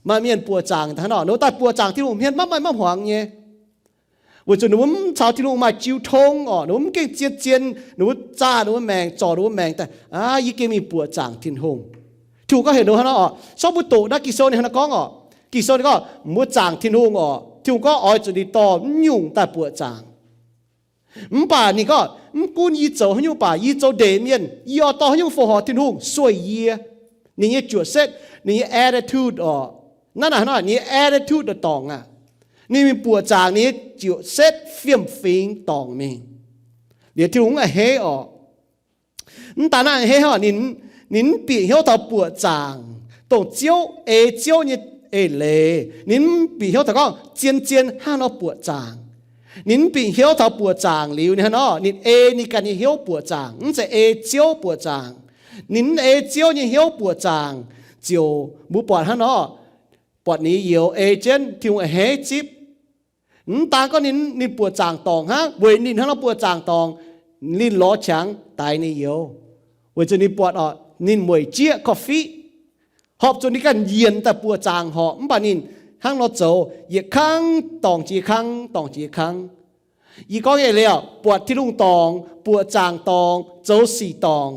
Maaih mienh buoqc zaangc daaih hnangv nor, ninh mbuo daaih buoqc zaangc Tin-Hungh hmien mapv maengh mapv hmuangx nyei. Weic zuqc ninh mbuo mv caux Tin-Hungh maaih jiu tong orqc, ninh mbuo mv gengh zien-zien, ninh mbuo zaah ninh mbuo maengc, zorc ninh mbuo maengc daaih, aa, yie gengh mingh buoqc zaangc Tin-Hungh. Tin-Hungh gorngv heuc ninh mbuo hnangv nor orqc. Gorngv mbuo doqc naaiv Ging-Sou ninh hnangv nor gorngv orqc. Ging-Sou ninh gorngv mbuo zaangc Tin-Hungh orqc, Tin-Hungh gorngv oix zuqc ninh dorh mv nyungc daaih buoqc zaangc. Mv baac ninh gorngv, mv gunv yie zoux haaix nyungc baac yie zoux ndeic mienh, yie oix dorh haaix nyungc fongc horc Tin-Hungh sueih yie. Ninh nyei juoqc setv, ninh nyei attitude orqc. Naaiv naaic hnangv nor, ninh nyei attitude dorngc aqv. Ninh mingh buoqc zaangc, ninh nyei juoqc setv fiem-fingx dorngc mingh. Liuz Tin-Hungh a'hneiv orqc. Mv daan naaiv a'hneiv hnangv, ninh, ninh mv bieqc hnyouv taux buoqc zaangc, dongh Ziouv, ei Ziouv nyei eix leiz. Ninh mv bieqc hnyouv taux gorngv zien-zien hnangv nor buoqc zaangc. Ninh mv bieqc hnyouv taux buoqc zaangc liuz, ninh hnangv nor, ninh ei ninh ganh nyei hnyouv buoqc zaangc, mv zeiz ei Ziouv buoqc zaangc. Ninh mv ei Ziouv nyei hnyouv buoqc zaangc, ziouc mbuo buatc hnangv nor, buatc ninh youz ei jienv, Tin-Hungh a'hneiv zipv. Mv daan gorngv ninh, ninh buoqc zaangc dorngc hnangv, weic ninh hnangv nor buoqc zaangc dorngc, ninh lorz qangx daix ninh youz. Weic zuqc ninh buatc orqc, ninh mueic jieqv korv-fiqv, horpc zuqc ninh ganh yienc daaih buoqc zaangc horpc, mv baac ninh hnangv nor zoux, yietc kangv dorngc jiex kangv, dorngc jiex kangv. Yie gorngv nyei leiz orqc, buatc Tin-Hungh dorngc, buoqc zaangc dorngc, zoux sic dorngc.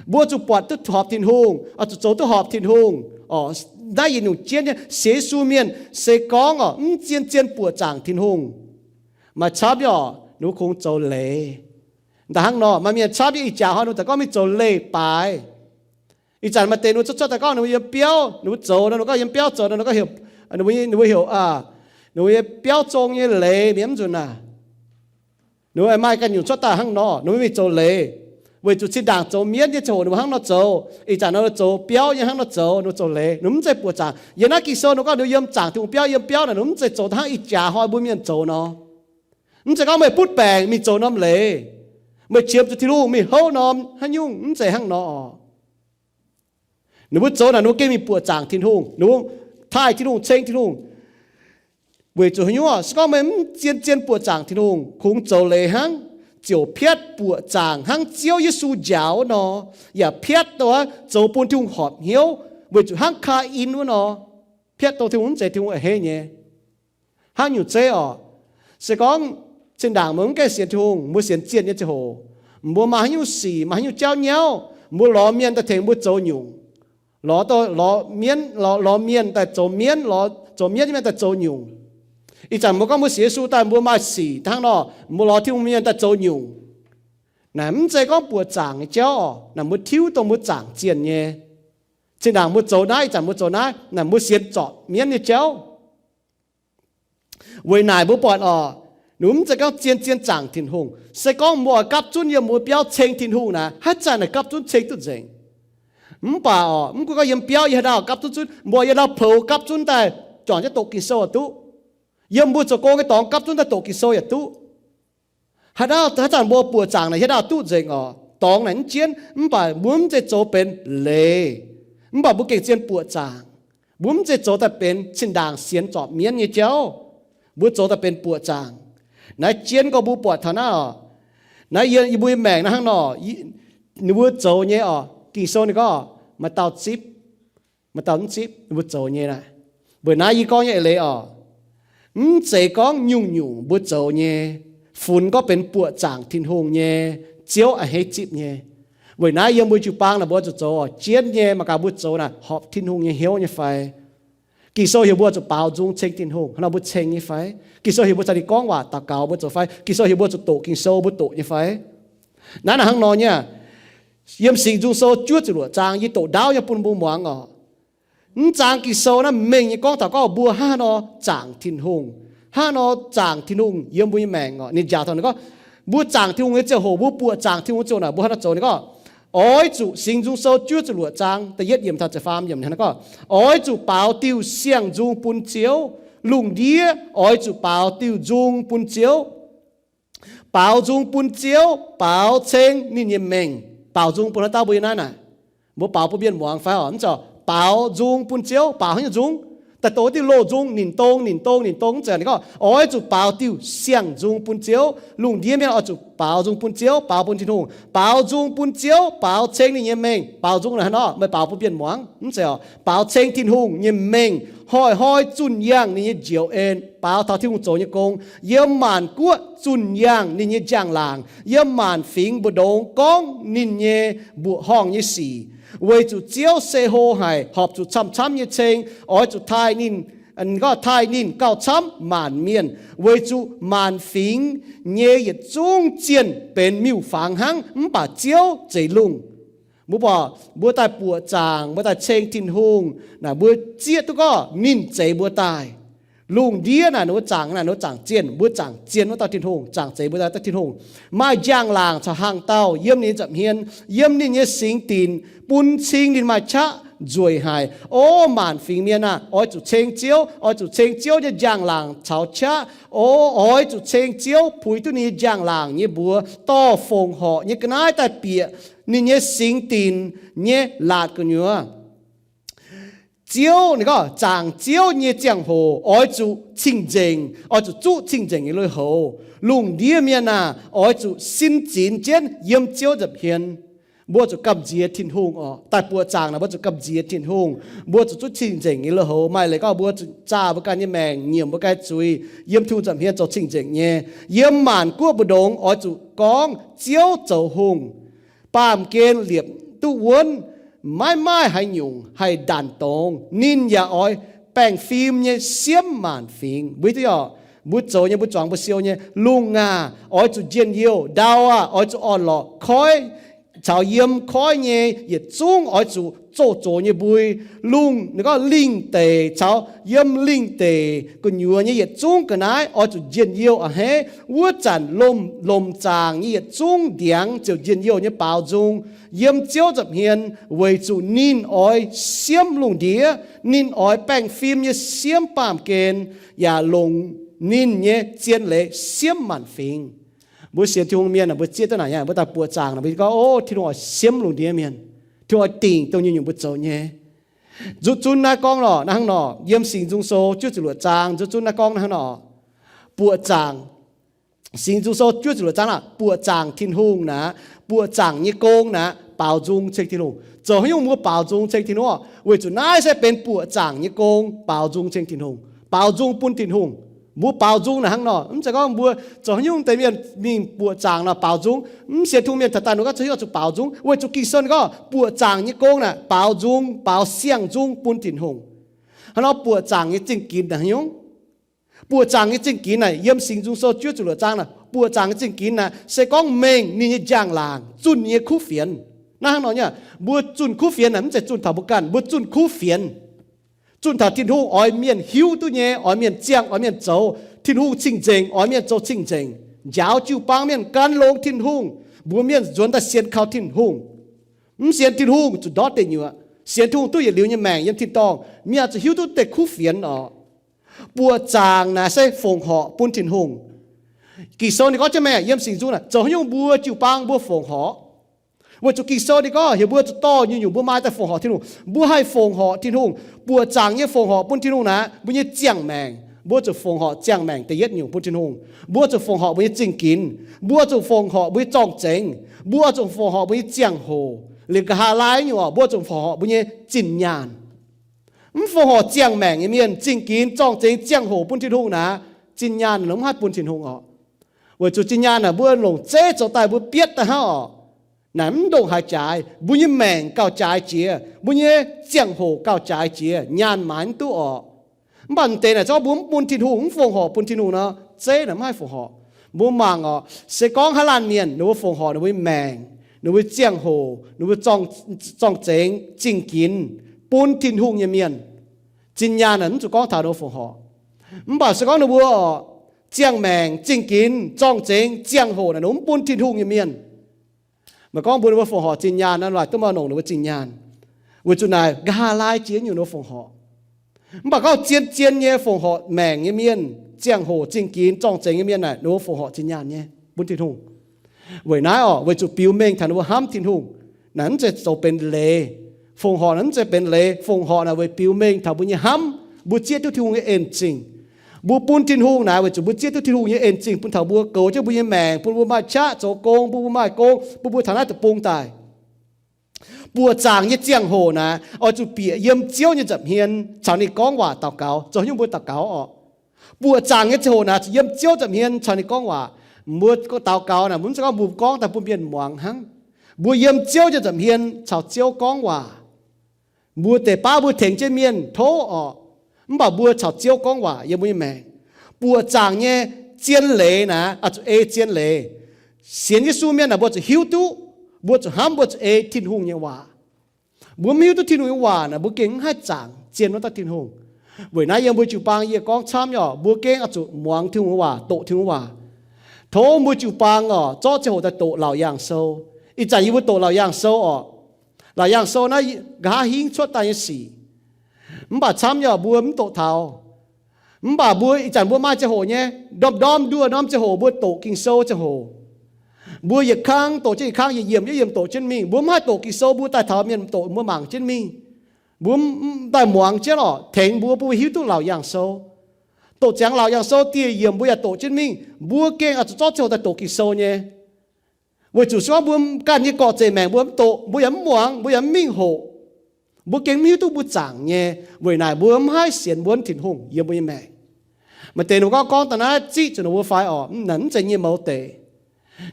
Mbuo zuqc buatc duqv horpc Tin-Hungh, oix zuqc zoux duqv horpc Tin-Hungh. Naaiv yietc nyungc jienv nyei sienx Yesu mienh se gorngv orqc, mv zien-zien buoqc zaangc Tin-Hungh, maaih camv nyei orqc, ninh mbuo kungx zoux leiz. Da'hnangv nor, maaih mienh camv nyei ih jaax hnoi ninh mbuo daaih gorngv mingh zoux leiz-baaix. Ih zanc maaih deix ninh mbuo cuotv cuotv daaih gorngv ninh mbuo yiem biauv, ninh mbuo zoux nor, ninh mbuo gorngv yiem biauv zoux nor, ninh mbuo gorngv heuc, ninh mbuo, ninh mbuo heuc, ninh mbuo yiem biauv zong nyei leiz mienh mv nzunc naaic. Ninh mbuo maaih ganh nyungc cuotv daaih hnangv nor, ninh mbuo mingh zoux leiz. Weic zuqc zinh ndaangc zoux mienv nyei ziangh hoc ninh mbuo hnangv nor zoux. Ih zanc nor zoux biauv nyei hnangv nor zoux, ninh mbuo zoux leiz, ninh mv zeiz buoqc zaangc. Yiem naaiv Ging-Sou ninh gorngv ninh yiem zaangc Tin-Hungh biauv, yiem biauv naaic, ninh mv zeiz zoux hnangv ih jaax hnoi mbuo mienh zoux nor. Mv zeiz gorngv meih butv baengc mingh zoux norm leiz, meih qiemx zuqc Tin-Hungh mingh houv norm haaix nyungc, mv zeiz hnangv nor. Ninh mbuo zoux naaic ninh mbuo gengh mingh buoqc zaangc Tin-Hungh, ninh mbuo taaih Tin-Hungh, ceng Tin-Hungh. Weic zuqc haaix nyungc? Se gorngv meih mv zien-zien buoqc zaangc Tin-Hungh, kungx zoux leiz hnangv, ziouc piatv buoqc zaangc hnangv Ziouv Yesu njaaux wuov nor, yaac piatv dongh zoux bun Tin-Hungh horpc hnyouv, weic zuqc hnangv Kaa^in wuov nor, piatv dongh Tin-Hungh mv zeiz Tin-Hungh a'hneiv nyei. Hnangv nyungc zeiv orqc, se gorngv zinh ndaangc mbuo mv gaengh sienx Tin-Hungh, mbuo sienx zienh nyei ziangh hoc, mbuo maaih haaix nyungc sic, maaih haaix nyungc jauv nyauv, mbuo lorz mienh daaih tengx mbuo zoux nyungc. Lorz, lorz mienv, lorz mienh daaih zoux mienv, lorz zoux mienv nyei mienh daaih zoux nyungc. Ih zanc mbuo gorngv mbuo sienx Yesu daaih mbuo maaih sic hnangv nor, mbuo lorz Tin-Hungh mienh daaih zoux nyungc. Naaic mv zeiz gorngv buoqc zaangc nyei jauv orqc. Naaic mbuo tiuv dongh mbuo zaangc zienh nyei. Zinh ndaangc mbuo zoux naaiv, ih zanc mbuo zoux naaiv, naaic mbuo sienx zorc mienv nyei jauv. Weic naaic mbuo buatc orqc, Mv zeiz gorngv zien-zien zaangc Tin-Hungh. Se gorngv mbuo oix gapv zunv yiem mbuo biauv ceng Tin-Hungh naaic, haaix zanc naaic gapv zunv ceng duqv nzengc. Mv baac oc, mv gunv gorngv yiem biauv yie haaix dauh gapv zunv zunv, mbuo yiem ndau-poux gapv zunv daaih juangc jienv doqc Ging-Sou yaac duqv. Yiem mbuo zoux gong nyei dorngx gapv zunv daaih doqc Ging-Sou yaac duqv. Haaix dauh, haaix zanc mbuo buoqc zaangc naaic, haaix dauh duqv nzengc oc. Dorngx naaic mv jienv, mv baac mbuo mv zeiz zoux benx leiz. Mv baac mbuo gengh zien buoqc zaangc. Mbuo mv zeiz zoux daaih benx zinh ndaangc sienx zorpc mienv nyei jauv. Mbuo zoux daaih benx buoqc zaangc. Naaiv jienv gorngv mbuo buatc taux naaiv oc. Naaiv yie, yie mbuo nyei maengc naaiv hnangv nor, ninh mbuo zoux nyei oc. Ging-Sou ninh gorngv maaih dauh zipv, maaih dauh mv zipv, ninh mbuo zoux nyei naaic. Weic naaiv yie gorngv nyei eix leiz oc, mv zeiz gorngv nyungc-nyungc mbuo zoux nyei, funx gorngv benx buoqc zaangc Tin-Hungh nyei, Ziouv a'hneiv zipv nyei. Weic naaiv yiem mbuo jiu-baang naaic mbuo zuqc zoux oc, jienv nyei mangc gaax mbuo zoux naaic horpc Tin-Hungh nyei hnyouv nyei fai. Ging-Sou heuc mbuo zuqc baaux nzung ceng Tin-Hungh, hnangv nor mbuo ceng nyei fai? Ging-Sou heuc mbuo caux ninh gorngv waac daux gaux mbuo zoux fai? Ging-Sou heuc mbuo zuqc doqc Ging-Sou mbuo doqc nyei fai? Naaiv naaic hnangv nor nyei. Yiem Singx Nzung Sou juov ziepc luoqc zaang yie doqc ndaauv nyei bun mbuo muangx oc. Mv zaang Ging-Sou naaiv mengh nyei gorngv taux gorngv mbuo hnangv haaix nor zaangc Tin-Hungh. Hnangv haaix nor zaangc Tin-Hungh yiem mbuo nyei maengc oc. Ninh njaaux taux ninh gorngv, mbuo zaangc Tin-Hungh nyei ziangh hoc, mbuo buoqc zaangc Tin-Hungh ziangh hoc naaic, mbuo hnangv haaix nor zoux? Ninh gorngv, oix zuqc, Singx Nzung Sou juov ziepc luoqc zaang da'yietv yiemc taux ziepc faam yiemc hnangv naaiv gorngv, oix zuqc baaux diuh siang-nzung bun Ziouv. Lungh ndiev oix zuqc baaux diuh nzung bun Ziouv. Baaux nzung bun Ziouv, baaux ceng ninh nyei mengh. Baaux nzung bun haaix dauh mbuo yiem naaiv naaic? Mbuo baaux bun mienh muangx fai oc? Mv zeiz, baaux nzung bun Ziouv, baaux haaix nyungc nzung? Daaih doqc diuh loz-nzung, ninh dong, ninh dong, ninh dong, mv zeiz. Ninh gorngv oix zuqc baaux diuh siang-nzung bun Ziouv. Lungh ndiev mienh oix zuqc baaux nzung bun Ziouv, baaux bun Tin-Hungh. Baaux nzung bun Ziouv, baaux ceng ninh nyei mengh. Baaux nzung naaic hnangv nor, meih baaux bun mienh muangx, mv zeiz oc? Baaux ceng Tin-Hungh nyei mengh, hnoi-hnoi zunh yangh ninh nyei njoux en, baaux taux Tin-Hungh zoux nyei gong, yiem maanc guoqv zunh yangh ninh nyei njang-laangc, yiem maanc fingx mbu'ndongx gorngv ninh nyei mbuoqc horngh nyei sic. Weic zuqc Ziouv se hlo haic, horpc zuqc camv-camv nyei ceng, oix zuqc taaih ninh, taaih ninh gauh camv maanc mienh. Weic zuqc maanc fingx nyei yietc zungv zienh benx miuc-fangx hnangv, mv baac Ziouv zeix lungh. Mbuo buatc mbuo daaih buoqc zaangc, mbuo daaih ceng Tin-Hungh naaic, mbuo zieqv duqv gorngv ninh zeix mbuo daaih. Lungh ndiev naaic, ninh mbuo zaangc naaic, ninh mbuo zaangc zienh, mbuo zaangc zienh wuov dauh Tin-Hungh, zaangc zeix mbuo daaih dauh Tin-Hungh. Maaih njang-laangc caux hnaangx-daauh yiem ninh nyei nza'hmien, yiem ninh nyei singx dinc, bun cing ninh maaih qaqv nzueic haic. O maanc fingx mienh aah! Oix zuqc ceng Ziouv, oix zuqc ceng Ziouv nyei njang-laangc caux qaqv. O oix zuqc ceng Ziouv puix duqv ninh nyei njang-laangc nyei mbuox, dorh fongc horc nyei ga'naaiv daaih bieqc ninh nyei singx dinc nyei laatc gu'nyuoz. Ziouv, ninh gorngv zaangc Ziouv nyei ziangh hoc oix zuqc cing-nzengc, oix zuqc zuqv cing-nzengc nyei lui-houx. Lungh ndiev mienh aah! Oix zuqc sin zinx jienv yiem Ziouv nza'hmien. Mbuo zuqc gamh nziex Tin-Hungh oc. Daaih buoqc zaangc naaic mbuo zuqc gamh nziex Tin-Hungh. Mbuo zuqc zuqv cing-nzengc nyei lui-houx. Maaih leiz gorngv mbuo zuqc zaah mbuo ganh nyei maengc, nyiemc mbuo ganh zuiz yiem Tin-Hungh nza'hmien zoux cing-nzengc nyei. Yiem maanc guoqv mbu'ndongx oix zuqc gorngv Ziouv zoux hungh. Baamh gen liepc duqv wuonv, maiv maaih haaix nyungc haih ndanc dongz. Ninh yaac oix baengh fim nyei siemv maanc fingx. Mbuo hiuv duqv oc, mbuo zoux nyei, mbuo zuangx mbuo siou nyei. Lungh aah! Oix zuqc njien-youh. Ndau aah! Oix zuqc orn-lorqc. Koiv caux yiem koiv nyei yietc zungv oix zuqc zoh zox nyei mbui. Lungh, ninh gorngv lingh deic caux yiem lingh deic gu'nyuoz nyei yietc zungv ga'naaiv oix zuqc njien-youh a'hneiv. Wuov zanc lomc, lomc zaangc nyei yietc zungv ndiangx ziouc njien-youh nyei baaux nzung yiem Ziouv nza'hmien, weic zuqc ninh oix siemv lungh ndiev. Ninh oix baengh fim nyei siemv baamh gen, yaac longc ninh nyei zien leiz siemv maanc fingx. Mbuo sienx Tin-Hungh mienh aah, mbuo zieqv duqv naaic nyei, mbuo daaih buoqc zaangc naaic, mbuo gorngv, o, Tin-Hungh oix siemv lungh ndiev mienh. Tin-Hungh oix dingc dongh nyungc-nyungc mbuo zoux nyei. Nzutv zunv naaiv gorngv lorqc, naaiv hnangv nor, yiem Singx Nzung Sou juov ziepc luoqc zaang, nzutv zunv naaiv gorngv naaiv hnangv nor, buoqc zaangc. Singx Nzung Sou juov ziepc luoqc zaang naaic, buoqc zaangc Tin-Hungh naaic, buoqc zaangc nyei gong naaic, baaux nzung ceng Tin-Hungh. Zoux haaix nyungc mbuo baaux nzung ceng Tin-Hungh? Weic zuqc naaiv se benx buoqc zaangc nyei gong, baaux nzung ceng Tin-Hungh, baaux nzung bun Tin-Hungh. Mbuo baaux nzung naaic hnangv nor, mv zeiz gorngv mbuo zoux haaix nyungc deix mienh mingh buoqc zaangc naaic baaux nzung. Mv sienx Tin-Hungh mienh taux daaih ninh gorngv zoux haaix nyungc zuqc baaux nzung, weic zuqc Ging-Sou ninh gorngv buoqc zaangc nyei gong naaic baaux nzung, baaux siang-nzung bun Tin-Hungh. Hnangv nor buoqc zaangc nyei zingh ginx naaic haaix nyungc? Buoqc zaangc nyei zingh ginx naaic, yiem Singx Nzung Sou juov ziepc luoqc zaang naaic, buoqc zaangc nyei zingh ginx naaic se gorngv mengh ninh nyei njang-laangc, zunh ninh nyei kuv fienx. Naaiv hnangv nor nyei, mbuo zunh kuv fienx naaic mv zeiz zunh taux mbuo ganh, mbuo zunh kuv fienx. Zunh taux Tin-Hungh oix mienh hiuv duqv nyei, oix mienh ziangh, oix mienh zoux Tin-Hungh cing-nzengc, oix mienh zoux cing-nzengc, njaaux jiu-baang mienh gan longx Tin-Hungh, mbuo mienh nzuonx daaih sienx kaux Tin-Hungh. Mv sienx Tin-Hungh zuqc ndortv deic nyuoqc. Sienx Tin-Hungh duqv yietc liuz nyei maengc yiem tin-dorngh, mienh zuqc hiuv duqv deix kuv fienx oc. Buoqc zaangc naaic se fongc horc bun Tin-Hungh. Ging-Sou ninh gorngv jienv maengc yiem Singx Nzung naaic, zoux haaix nyungc mbuo jiu-baang mbuo fongc horc? Weic zuqc Ging-Sou ninh gorngv heuc mbuo zuqc dorh nyungc-nyungc mbuo maaih daaih fongc horc Tin-Hungh. Mbuo haih fongc horc Tin-Hungh. Buoqc zaangc nyei fongc horc bun Tin-Hungh naaic, mbuo nyei ziangh maengc. Mbuo zuqc fongc horc ziangh maengc da'yietv nyungc bun Tin-Hungh. Mbuo zuqc fongc horc mbuo nyei zingh ginx. Mbuo zuqc fongc horc mbuo nyei zorng-zengx. Mbuo zuqc fongc horc mbuo nyei ziangh hoc. Liuz nqa'haav laai nyungc oc, mbuo zuqc fongc horc mbuo nyei zinh nyaanh. Mv fongc horc ziangh maengc nyei mienh, zingh ginx, zorng-zengx, ziangh hoc bun Tin-Hungh naaic, zinh nyaanh naaic mv haih bun Tin-Hungh oc. Weic zuqc zinh nyaanh naaic mbuo longc zeiv zoux daaih mbuo bietv daaih hnangv oc. Naaic mv ndongc haaix jaaix. Mbuo nyei maengc gauh jaaix jiex, mbuo nyei ziangh hoc gauh jaaix jiex, nyaanh maaiz mv duqv oc. Mv baac deix naaic zorqv mbuo mv bun Tin-Hungh, mv fongc horc bun Tin-Hungh nor, zeiv naaic mv haih fongc horc. Mbuo mangc oc, se gorngv haaix laanh mienh ninh mbuo fongc horc ninh mbuo nyei maengc, ninh mbuo ziangh hoc, ninh mbuo zorng-zengx, zingh ginx, bun Tin-Hungh nyei mienh, zinh nyaanh naaic mv zuqc gorngv taux ninh mbuo fongc horc. Mv baac se gorngv ninh mbuo oc, ziangh maengc, zingh ginx, zorng-zengx, ziangh hoc naaic ninh mbuo mv bun Tin-Hungh nyei mienh, meih gorngv mbuo ninh mbuo fongc horc zinh nyaanh nor, laaix duqv maaih nongc ninh mbuo zinh nyaanh. Weic zuqc naaic nqa'haav laai jiex nyungc ninh mbuo fongc horc. Mv baac gorngv zien-zien nyei fongc horc maengc nyei mienh, ziangh hoc, zingh ginx, zorng-zengx nyei mienh naaic, ninh mbuo fongc horc zinh nyaanh nyei bun Tin-Hungh. Weic naaiv oc, weic zuqc biux mengh taux ninh mbuo hnamv Tin-Hungh. Naaic mv zeiz zoux benx leiz. Fongc horc naaic mv zeiz benx leiz. Fongc horc naaic weic biux mengh taux mbuo nyei hnamv, mbuo zieqv duqv Tin-Hungh nyei en zingh. Mbuo bun Tin-Hungh naaic weic zuqc mbuo zieqv duqv Tin-Hungh nyei en zingh bun taux mbuo, goux jienv mbuo nyei maengc, bun mbuo maaih qaqv zoux gong, bun mbuo maaih gong, bun mbuo taux naaiv deic-bung daaih. Buoqc zaangc nyei ziangh hoc naaic oix zuqc bieqc yiem Ziouv nyei nza'hmien caux ninh gorngv waac daux gaux. Zoux haaix nyungc mbuo daux gaux oc? Buoqc zaangc nyei ziangh hoc naaic zuqc yiem Ziouv nza'hmien caux ninh gorngv waac. Mbuo daux gaux naaic mv zeiz gorngv mbuo gorngv daaih bun mienh muangx hnangv. Mbuo yiem Ziouv nyei nza'hmien caux Ziouv gorngv waac. Mbuo deix baav mbuo tengx jienv mienh tov oc, mv baac mbuo caux Ziouv gorngv waac yiem mbuo nyei maengc. Buoqc zaangc nyei zien leiz naaic oix zuqc ei zien leiz. Sienx Yesu mienh naaic mbuo zuqc hiuv duqv, mbuo zuqc hnamv, mbuo zuqc ei Tin-Hungh nyei waac. Mbuo mv hiuv duqv Tin-Hungh nyei waac naaic mbuo gengh mv haih zaangc zien wuov dauh Tin-Hungh. Weic naaiv yiem mbuo jiu-baang yie gorngv camv nyei oc, mbuo gengh oix zuqc muangx Tin-Hungh nyei waac, doqc Tin-Hungh nyei waac. Tov mbuo jiu-baang oc, zorqv ziangh hoc daaih doqc Laauc Yaangh Sou. Ih zanc yie mbuo doqc Laauc Yaangh Sou oc. Laauc Yaangh Sou naaiv nqa'haav hingv cuotv daaih nyei sic. Mv baac camv nyei oc, mbuo mv doqc taux. Mv baac mbuo ih zanc mbuo maaih ziangh hoc nyei, ndorm-ndorm nduov norm ziangh hoc mbuo doqc Ging-Sou ziangh hoc. Mbuo yietc kang doqc jienv yietc kang, yietc yiemc yietc yiemc doqc jienv mingh. Mbuo mv haih doqc Ging-Sou mbuo daaih taux mienh doqc mbuo mangc jienv mingh. Mbuo daaih muangx jienv oc, tengx mbuo, bun mbuo hiuv duqv Laauc Yaangh Sou. Doqc ziangx Laauc Yaangh Sou dieh yiemc mbuo yaac doqc jienv mingh. Mbuo gengh oix zuqc zorqv ziangh hoc daaih doqc Ging-Sou nyei. Weic zuqc se gorngv mbuo ganh nyei gorqv zeiv maengc mbuo mv doqc, mbuo yaac mv muangx, mbuo yaac mv mingh hoqc, mbuo gengh mv hiuv duqv mbuo zaangc nyei. Weic naaic mbuo mv haih sienx mbuo Tin-Hungh yiem mbuo nyei maengc. Maaih deix ninh mbuo gorngv, gorngv daaih naaiv ziqv zuqc ninh mbuo fai oc? Mv, naaiv mv zeiz nyei mouz deic.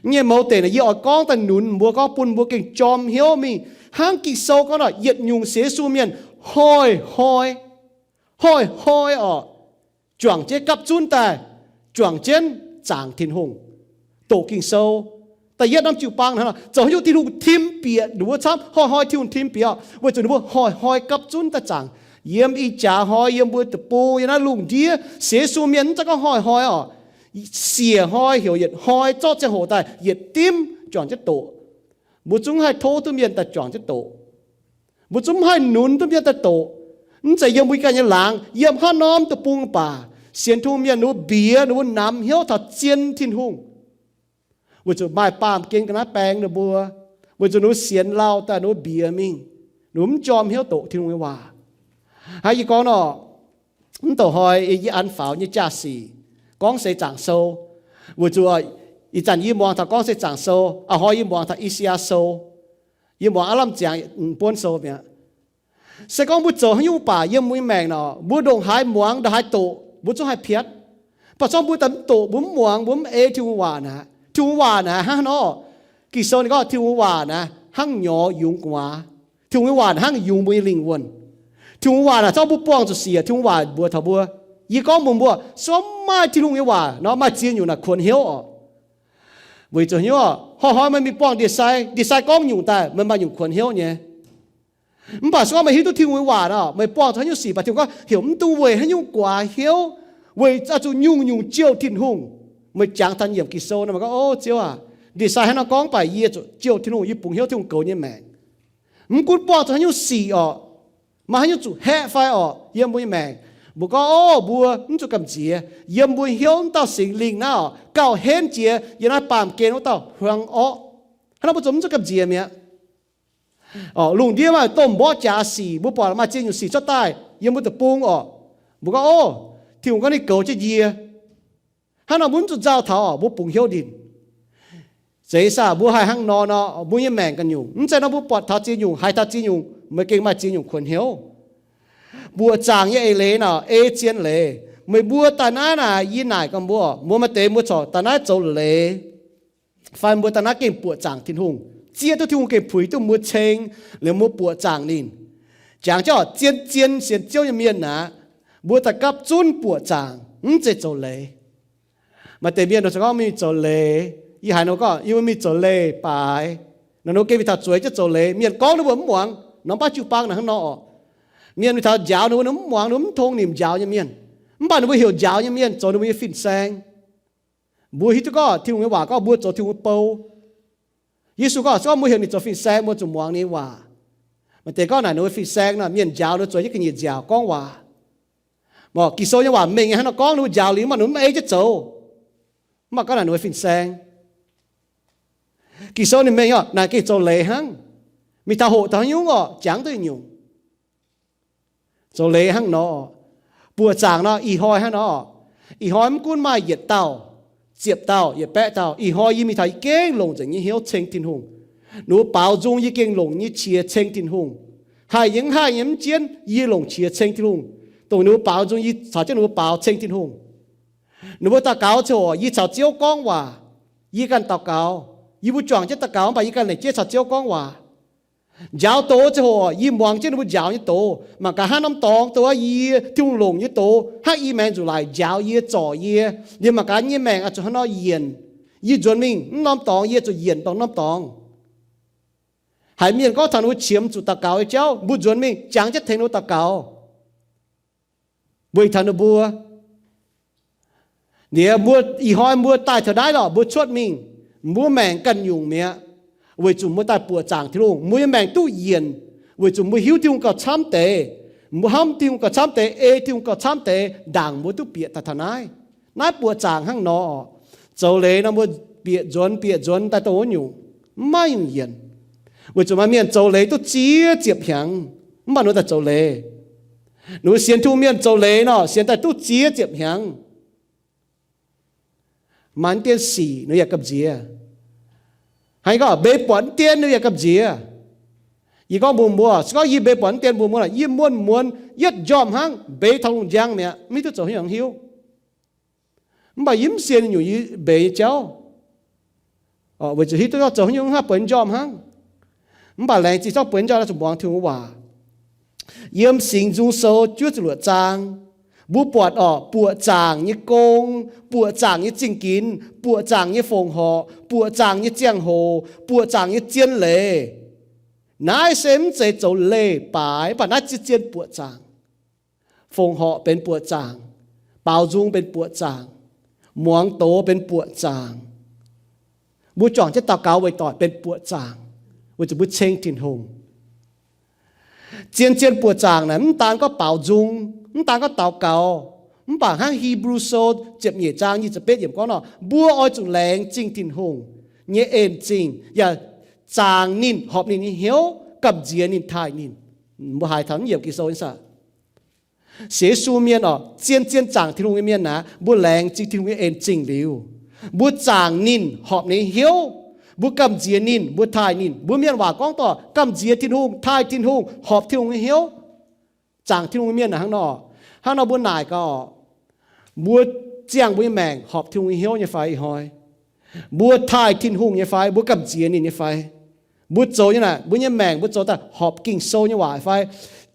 Nyei mouz deic naaic yie oix gorngv daaih nunc mbuo, gorngv bun mbuo gengh jorm hnyouv mingh. Hnangv Ging-Sou gorngv oc, yietc nyungc sienx Yesu mienh hnoi-hnoi, hnoi-hnoi oc, juangc jienv gapv zunv daaih, juangc jienv zaangc Tin-Hungh, doqc Ging-Sou. Da'yietv norm jiu-baang hnangv nor, zoux haaix nyungc Tin-Hungh tim bieqc ninh mbuo camv? Hnoi-hnoi Tin-Hungh tim bieqc oc, weic zuqc ninh mbuo hnoi-hnoi gapv zunv daaih zaangc. Yiem ih jaax hnoi, yiem mbuo deic-bung, yiem naaiv lungh ndiev, sienx Yesu mienh mv zeiz gorngv hnoi-hnoi oc. Siec hnoi heuc yietc hnoi zorqv ziangh hoc daaih yietc dimv juangc jienv doqc. Mbuo zungv haih tov duqv mienh daaih juangc jienv doqc. Mbuo zungv mv haih nunc duqv mienh daaih doqc. Mv zeiz yiem mbuo ganh nyei laangz, yiem haaix norm deic-bung baac, sienx Tin-Hungh mienh ninh mbuo mbiex, ninh mbuo namx hnyouv taux zien Tin-Hungh. Weic zuqc maaih baamh gen ga'naaiv baeng ninh mbuo, weic zuqc ninh mbuo sienx lauh daaih ninh mbuo mbiex mingh, ninh mbuo mv jorm hnyouv doqc Tin-Hungh nyei waac. Hnangv yie gorngv nor, mv douc hnoi yie an faaux nyei jaa-sic gorngv seix zaangc sou. Weic zuqc ih zanc yie muangx taux gorngv seix zaangc sou, a'hnoi yie muangx taux I^saa^yaa Sou. Yie muangx aav lamh ziangx buonv sou mi'aqv. Se gorngv mbuo zoux haaix nyungc baac yiem mbuo nyei maengc nor, mbuo ndongc haaix muangx ndongc haaix doqc, mbuo zungv haih piatv. Mv baac se gorngv mbuo daaih mv doqc, mbuo mv muangx, mbuo mv ei Tin-Hungh waac naaic, Tin-Hungh waac naaic hnangv haaix nor? Ging-Sou ninh gorngv Tin-Hungh waac naaic hnangv nyorx yungz gu'nguaaz. Tin-Hungh nyei waac naaic hnangv yungz mbuo nyei lingh wuonh. Tin-Hungh waac naaic zorqv mbuo buangh zuqc siec. Tin-Hungh waac mbuox taux mbuo, yie gorngv mbuox mbuo, se gorngv maaih Tin-Hungh nyei waac nor, maaih ziex nyungc naaic kuonx hnyouv oc. Weic zuqc hnyouv oc, hnoi-hnoi meih mingh buangh ndie-sai, ndie-sai gorngv nyungc daaih meih maaih nyungc kuonx hnyouv nyei. Mv baac se gorngv meih hiuv duqv Tin-Hungh nyei waac nor, meih buangh zuqc haaix nyungc sic, mv baac Tin-Hungh gorngv heuc mv dungx weic haaix nyungc guaax hnyouv, weic zuqc zuqc nyungc-nyungc jouh Tin-Hungh. Meih jangx taux yiem Ging-Sou nor, meih gorngv, O Ziouv aac, ndie-sai hnangv naaiv nor gorngv, mv baac yie zuqc jouh Tin-Hungh, yie bungx hnyouv Tin-Hungh goux nyei maengc. Mv gunv buangh zuqc haaix nyungc sic orqc, maaih haaix nyungc zuqc haeqv fai orqc, yiem mbuo nyei maengc, mbuo gorngv, O, mbuo mv zuqc gamh nziex. Yiem mbuo hnyouv wuov dauh Singx Lingh naaiv orqc, gauh henv jiex yiem naaiv baamh gen wuov dauh hmuangv orqv. Hnangv naaiv mbuo zoux mv zuqc gamh nziex mi'aqv. Lungh ndiev maaih domh mborqv jaax sic, mbuo buatc maaih ziex nyungc sic cuotv daaih yiem mbuo deic-bung orqc, mbuo gorngv, O, Tin-Hungh gorngv ninh goux jienv yie. Hnangv nor mbuo mv zuqc nzauh taux orqc, mbuo bungx hnyouv ninh. Zeiz saah mbuo haih hnangv nor nor, mbuo nyei maengc ganh nyungc. Mv zeiz nor mbuo buatc taux ziex nyungc, haiz taux ziex nyungc, meih gengh maaih ziex nyungc kuonx hnyouv. Buoqc zaangc nyei eix leiz nor, ei zien leiz. Meih mbuo daaih naaiv naaic, yie naaic gaax mbuo, mbuo maaih deix mbuo corc daaih naaiv zoux leiz, fai mbuo daaih naaiv gengh buoqc zaangc Tin-Hungh, zieqv duqv Tin-Hungh gengh puix duqv mbuo ceng, liuz mbuo buoqc zaangc ninh. Jangx jienv zien-zien sienx Ziouv nyei mienh aqv, mbuo daaih gapv zunv buoqc zaangc, mv zeiz zoux leiz. Maaih deix mienh nor se gorngv mingh zoux leiz, yie haiz ninh gorngv yie mbuo mingh zoux leiz baaix. Naaic ninh gengh mingh taux zueiz jienv zoux leiz. Mienh gorngv ninh mbuo mv muangx. Norm baav jiu-baang naaic hnangv nor orqc. Mienh mingh taux njaaux ninh mbuo, ninh mv muangx, ninh mv tong nimc njaaux nyei mienh. Mv baac ninh mbuo heuc njaaux nyei mienh zoux ninh mbuo nyei fin-saeng. Mbuo hiuv duqv gorngv Tin-Hungh nyei waac gorngv mbuo zoux Tin-Hungh nyei bou. Yesu gorngv, se gorngv mbuo heuc ninh zoux fin-saeng, mbuo zuqc muangx ninh nyei waac. Maaih deix gorngv naaic ninh mbuo fin-saeng nor, mienh njaaux ninh zueiz jienv ga'nyiec nziaauc gorngv waac. Mv baac Ging-Sou nyei waac mengh nyei hnangv nor gorngv ninh mbuo njaaux liuz mv baac ninh mv ei jienv zoux. Mv baac gorngv naaic ninh mbuo fin-saeng. Ging-Sou ninh mengh orqc, naaic gengh zoux leiz hnangv. Mingh taux hoqc taux haaix nyungc orqc, jangx duqv nyungc. Zoux leiz hnangv nor, buoqc zaangc nor ih hnoi hnangv nor. Ih hnoi mv gunv maaih yietc dauh, ziepc dauh, yietc baeqv dauh, ih hnoi yie mingh taux yie gengh longc nzengc nyei hnyouv ceng Tin-Hungh. Ninh mbuo baaux nzung yie gengh longc nyei qiex ceng Tin-Hungh. Haih nyei mv haih nyei mv jienv, yie longc qiex ceng Tin-Hungh. Dongh ninh mbuo baaux nzung yie caux jienv ninh mbuo baaux ceng Tin-Hungh. Ninh mbuo daux gaux ziangh hoc yie caux Ziouv gorngv waac, yie ganh daux gaux. Yie mbuo juangc jienv daux gaux mv baac yie ganh lengc jeiv caux Ziouv gorngv waac. Njaaux doz ziangh hoc yie muangx jienv ninh mbuo njaaux nyei doz, mangc gaax hnangv norm dorngx doz, yie Tin-Hungh longc nyei doz, hnangv i maengx nzuqc laic njaaux yie, zorc yie, liemh mangc gaax nyei maengc oix zuqc hnangv nor yienc. Yie nzuonx mingh mv norm dorngx, yie zuqc yienc dongh norm dorngx. Haiz mienh gorngv taux ninh mbuo qiemx zuqc daux gaux nyei jauv, mbuo nzuonx mingh jangx jienv tengx ninh mbuo daux gaux. Weic taux ninh mbuo, liuz mbuo ih hnoi mbuo daaih taux naaiv lorqc, mbuo cuotv mingh, mbuo maengc ganh nyungc mi'aqv, weic zuqc mbuo daaih buoqc zaangc Tin-Hungh, mbuo nyei maengc duqv yienc, weic zuqc mbuo hiuv Tin-Hungh gauh camv deix, mbuo hnamv Tin-Hungh gauh camv deix, ei Tin-Hungh gauh camv deix, ndaangc mbuo duqv bieqc daaih taux naaiv. Naaiv buoqc zaangc hnangv nor, zoux leiz nor mbuo bieqc nzuonx bieqc nzuonx daaih dongh wuov nyungc, mv maaih nyungc yienc. Weic zuqc maaih mienh zoux leiz duqv ziex ziepc hnyangx, mv baac ninh daaih zoux leiz. Ninh mbuo sienx Tin-Hungh mienh zoux leiz nor, sienx daaih duqv ziex ziepc hnyangx. Maaih dien sic ninh yaac gamh nziex. Hnangv gorngv mbeix buatc mv dien ninh yaac gamh nziex. Yie gorngv mbuox mbuo, se gorngv yie mbeix buatc mv dien mbuox mbuo, yie muonz-muonz yietv njormh hnangv mbeix taux lungh njang mi'aqv, mv hiuv duqv zoux haaix nyungc hiuv. Mv baac yie mv sienx nyungc yie mbeix nyei jauv, weic zuqc hiuv duqv gorngv zoux haaix nyungc hnangv bueix njormh hnangv. Mv baac laengz zingh zorqv bueix njormh naaiv zuqc muangx Tin-Hungh waac. Yiem Singx Nzung Sou juov ziepc luoqc zaang, mbuo buatc orqc, buoqc zaangc nyei gong, buoqc zaangc nyei zingh ginx, buoqc zaangc nyei fongc horc, buoqc zaangc nyei ziangh hoc, buoqc zaangc nyei zien leiz. Naaiv se mv zeiz zoux leih baaix, mv baac naaiv zien-zien buoqc zaangc. Fongc horc benx buoqc zaangc, baaux nzung benx buoqc zaangc, muangx doz benx buoqc zaangc. Mbuo juangc jienv daux gaux weic doic benx buoqc zaangc, weic zuqc mbuo ceng Tin-Hungh. Zien-zien buoqc zaangc naaic mv daan gorngv baaux nzung, mv daan gorngv daux gaux, mv baac hnangv Hipv^lu Sou ziepc nyeic zaang nyic ziepc betv yiemc gorngv nor, mbuo oix zuqc laengz zingh Tin-Hungh nyei en-zingh, yaac zaangc ninh, horpc ninh nyei hnyouv, gamh nziex ninh, taaih ninh. Mbuo haiz taux naaiv yiemc Ging-Sou nyei saah? Sienx Yesu mienh orqc, zien-zien zaangc Tin-Hungh nyei mienh naaic, mbuo laengz zingh Tin-Hungh nyei en-zingh liuz, mbuo zaangc ninh, horpc ninh nyei hnyouv, mbuo gamh nziex ninh, mbuo taaih ninh. Mbuo mienh waac gorngv dorh gamh nziex Tin-Hungh, taaih Tin-Hungh, horpc Tin-Hungh nyei hnyouv. Zaangc Tin-Hungh nyei mienh naaic hnangv nor. Hnangv nor mbuo naaic gaax orqc, mbuo ziangh mbuo nyei maengc horpc Tin-Hungh nyei hnyouv nyei fai ih hnoi? Mbuo taaih Tin-Hungh nyei fai? Mbuo gamh nziex ninh nyei fai? Mbuo zoux nyei naaic, mbuo nyei maengc mbuo zoux daaih horpc Ging-Sou nyei waac fai?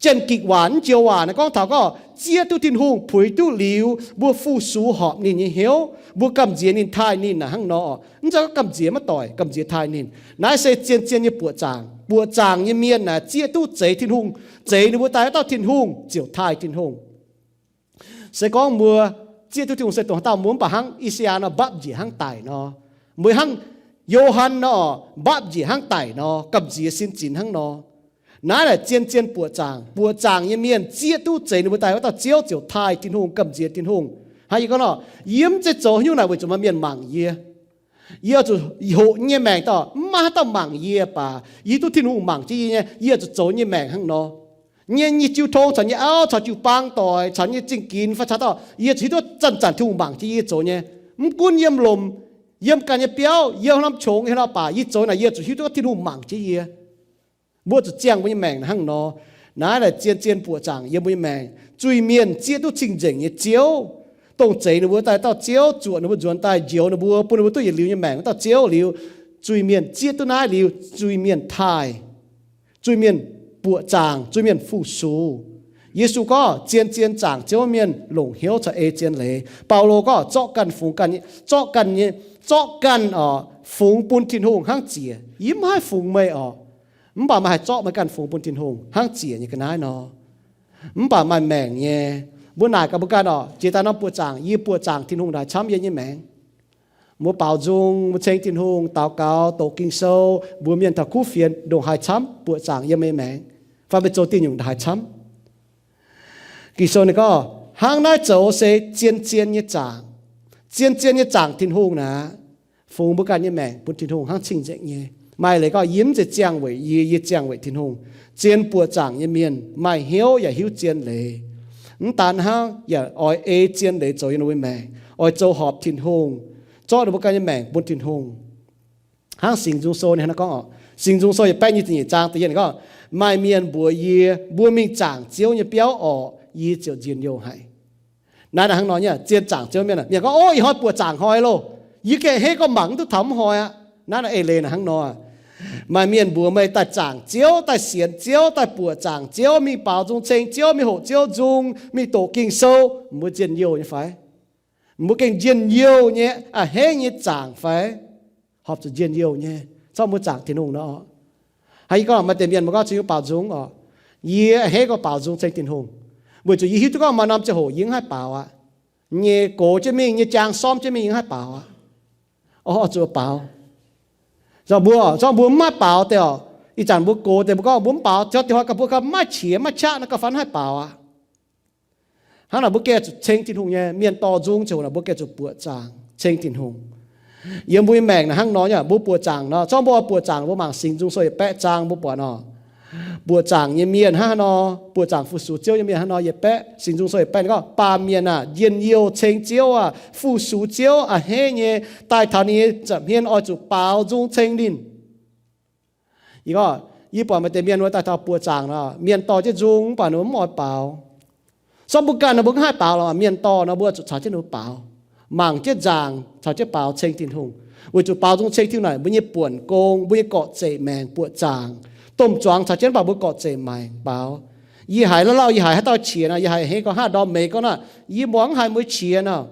Janx-Gikc waac, naaiv joux waac naaiv gorngv taux gorngv zieqv duqv Tin-Hungh, puix duqv liuz, mbuo fu-sux horpc ninh nyei hnyouv, mbuo gamh nziex ninh, taaih ninh naaic hnangv nor. Mv zeiz gorngv gamh nziex maiv doic, gamh nziex taaih ninh. Naaiv se zien-zien nyei buoqc zaangc. Buoqc zaangc nyei mienh naaic zieqv duqv zeix Tin-Hungh, zeix ninh mbuo daaih wuov dauh Tin-Hungh ziouc taaih Tin-Hungh. Se gorngv mbuo zieqv duqv Tin-Hungh se dongh haaix dauh mbuo mv baac hnangv I^saa^yaa nor mbapv njiec hnangv daic nor, mbuo hnangv Yo^han nor mbapv njiec hnangv daic nor, gamh nziex sin zinx hnangv nor. Naaiv naaic zien-zien buoqc zaangc. Buoqc zaangc nyei mienh zieqv duqv zeix ninh mbuo daaih wuov dauh Ziouv ziouc taaih Tin-Hungh, gamh nziex Tin-Hungh. Hnangv yie gorngv nor, yie mv zeiz zoux haaix nyungc naaic weic zuqc maaih mienh mangc yie. Yie zuqc hoqc nyei maengc dauh mv maaih haaix dauh mangc yie baac yie hiuv duqv Tin-Hungh mangc jienv yie nyei, yie zuqc zoux nyei maengc hnangv nor. Nyei, nyei jiu tong caux nyei auv caux jiu-baang doic caux nyei zingh ginx fai caux dauh, yie zuqc hiuv duqv zanc-zanc Tin-Hungh mangc jienv yie zoux nyei. Mv gunv yiem lomc, yiem ganh nyei biauv, yiem norm qongx, yiem norm baac yie zoux naaic yie zuqc hiuv duqv Tin-Hungh mangc jienv yie. Mbuo zuqc ziangh mbuo nyei maengc hnangv nor. Naaiv naaic zien-zien buoqc zaangc yiem mbuo nyei maengc. Zuiz-mienh zieqv duqv cing-nzengc nyei Ziouv, dongh zeix ninh mbuo daaih dauh Ziouv, zuoqc ninh mbuo nzuonx daaih, njoux ninh mbuo, bun ninh mbuo duqv yietc liuz nyei maengc wuov dauh Ziouv liuz, zuiz-mienh zieqv duqv naaiv liuz, zuiz-mienh taaih, zuiz-mienh buoqc zaangc, zuiz-mienh fu-sux. Yesu gorngv zien-zien zaangc Ziouv mienh longc hnyouv caux ei zien leiz. Baulo gorngv zorqv ganh fungx ganh, zorqv ganh nyei, zorqv ganh oc fungx bun Tin-Hungh hnangv ziec. Yie mv haih fungx meih oc, mv baac meih haih zorqv meih ganh fungx bun Tin-Hungh hnangv ziec nyei ga'naaiv nor. Mv baac maaih maengc nyei. Mbuo naaic gaax mbuo ganh oc, jiex daaih norm buoqc zaangc, yie buoqc zaangc Tin-Hungh ndaaih camv yie nyei maengc. Mbuo baaux nzung, mbuo ceng Tin-Hungh, daux gaux, doqc Ging-Sou, mbuox mienh taux kuv fienx, ndongc haaix camv buoqc zaangc yiem meih maengc, fai meih zoux diuh nyungc ndongc haaix camv. Ging-Sou ninh gorngv hnangv naaiv zoux se zien-zien nyei zaangc. Zien-zien nyei zaangc Tin-Hungh naaic, fungx mbuo ganh nyei maengc bun Tin-Hungh hnangv cing-nzengc nyei. Maaih leiz gorngv yie mv zeiz ziangh weic yie, yie ziangh weic Tin-Hungh. Zien buoqc zaangc nyei mienh maaih hnyouv yaac hiuv zien leiz. Mv daan hnangv, yaac oix ei zien leiz zoux yiem ninh mbuo maengc, oix zoux horpc Tin-Hungh, zorqv ninh mbuo ganh nyei maengc bun Tin-Hungh. Hnangv Singx Nzung Sou ninh hnangv naaiv gorngv oc, Singx Nzung Sou yietc baeqv nyei ziepc nyeic zaang da'yietv ninh gorngv, maaih mienh mbuox yie, mbuo mingh zaangc Ziouv nyei biauv orqc, yie ziouc njien-youh haic. Naaiv hnangv nor nyei, zien zaangc Ziouv mienh, mienh gorngv, ov, ih hnoi buoqc zaangc hnoi loh, yie gengh hei gorngv mangc mv duqv taux mv hnoi aqv. Naaiv naaiv eix leiz naaic hnangv nor, maaih mienh mbuox meih daaih zaangc Ziouv, daaih sienx Ziouv, daaih buoqc zaangc Ziouv, mingh baaux nzung ceng Ziouv, mingh hoqc Ziouv nzung, mingh doqc Ging-Sou, mbuo njien-youh nyei fai? Mbuo gengh njien-youh nyei, a'hneiv nyei zaangc fai? Horpc zuqc njien-youh nyei, zorqv mbuo zaangc Tin-Hungh nor. Hnangv yie gorngv maaih deix mienh mbuo gorngv cingx baaux nzung oc, yie a'hneiv gorngv baaux nzung ceng Tin-Hungh, weic zuqc yie hiuv duqv gorngv maaih norm ziangh hoc yie mv haih baaux aqv. Nyei gox jienv mingh, nyei jaang sormv jienv mingh, yie mv haih baaux aqv. Oix zuqc baaux. Zorqv mbuo, zorqv mbuo mv maaih baaux deix oc, ih zanc mbuo gox deix mbuo gorngv mbuo mv baaux, ziouc dingc hnoi gauh mbuo gauh maiv qiex maiv qaqv nor gauh fai haih baaux aqv. Hnangv naaic mbuo gengh zuqc ceng Tin-Hungh nyei. Mienh dorh nzung ziouc naaic mbuo gengh zuqc buoqc zaangc ceng Tin-Hungh. Yiem mbuo nyei maengc naaic hnangv nor nyei, mbuo buoqc zaangc nor, zorqv mbuo buoqc zaangc mbuo mangc Singx Nzung Sou yietc baeqv zaang mbuo buatc nor, buoqc zaangc nyei mienh hnangv haaix nor, buoqc zaangc fu-sux Ziouv nyei mienh hnangv nor, yietc baeqv, Singx Nzung Sou yietc baeqv ninh gorngv, baamh mienh aah, njien-youh ceng Ziouv aah, fu-sux Ziouv a'hneiv nyei, daaih taux ninh nyei nza'hmien oix zuqc baaux nzung ceng ninh. Yie gorngv, yie buatc maaih deix mienh wuov daaih taux buoqc zaangc nor, mienh dorh jienv nzung mv baac ninh mbuo mv oix baaux. Zorqv mbuo ganh nor mbuo mv haih baaux lorqc, mienh dorh nor mbuo zuqc caux jienv ninh mbuo baaux, mangc jienv nzaangc caux jienv baaux ceng Tin-Hungh. Weic zuqc baaux nzung ceng Tin-Hungh naaic mbuo nyei buonc gong, mbuo nyei gorqv-zeic maengc buoqc zaangc. Domh zuangx caux jienv mv baac mbuo gorqv-zeic maengc baaux. Yie haiz lauh lauh, yie haiz haaix dauh qiex nor, yie haiz hei gorngv haav ndorm meix gorngv nor, yie muangx haiz mbuo qiex nor.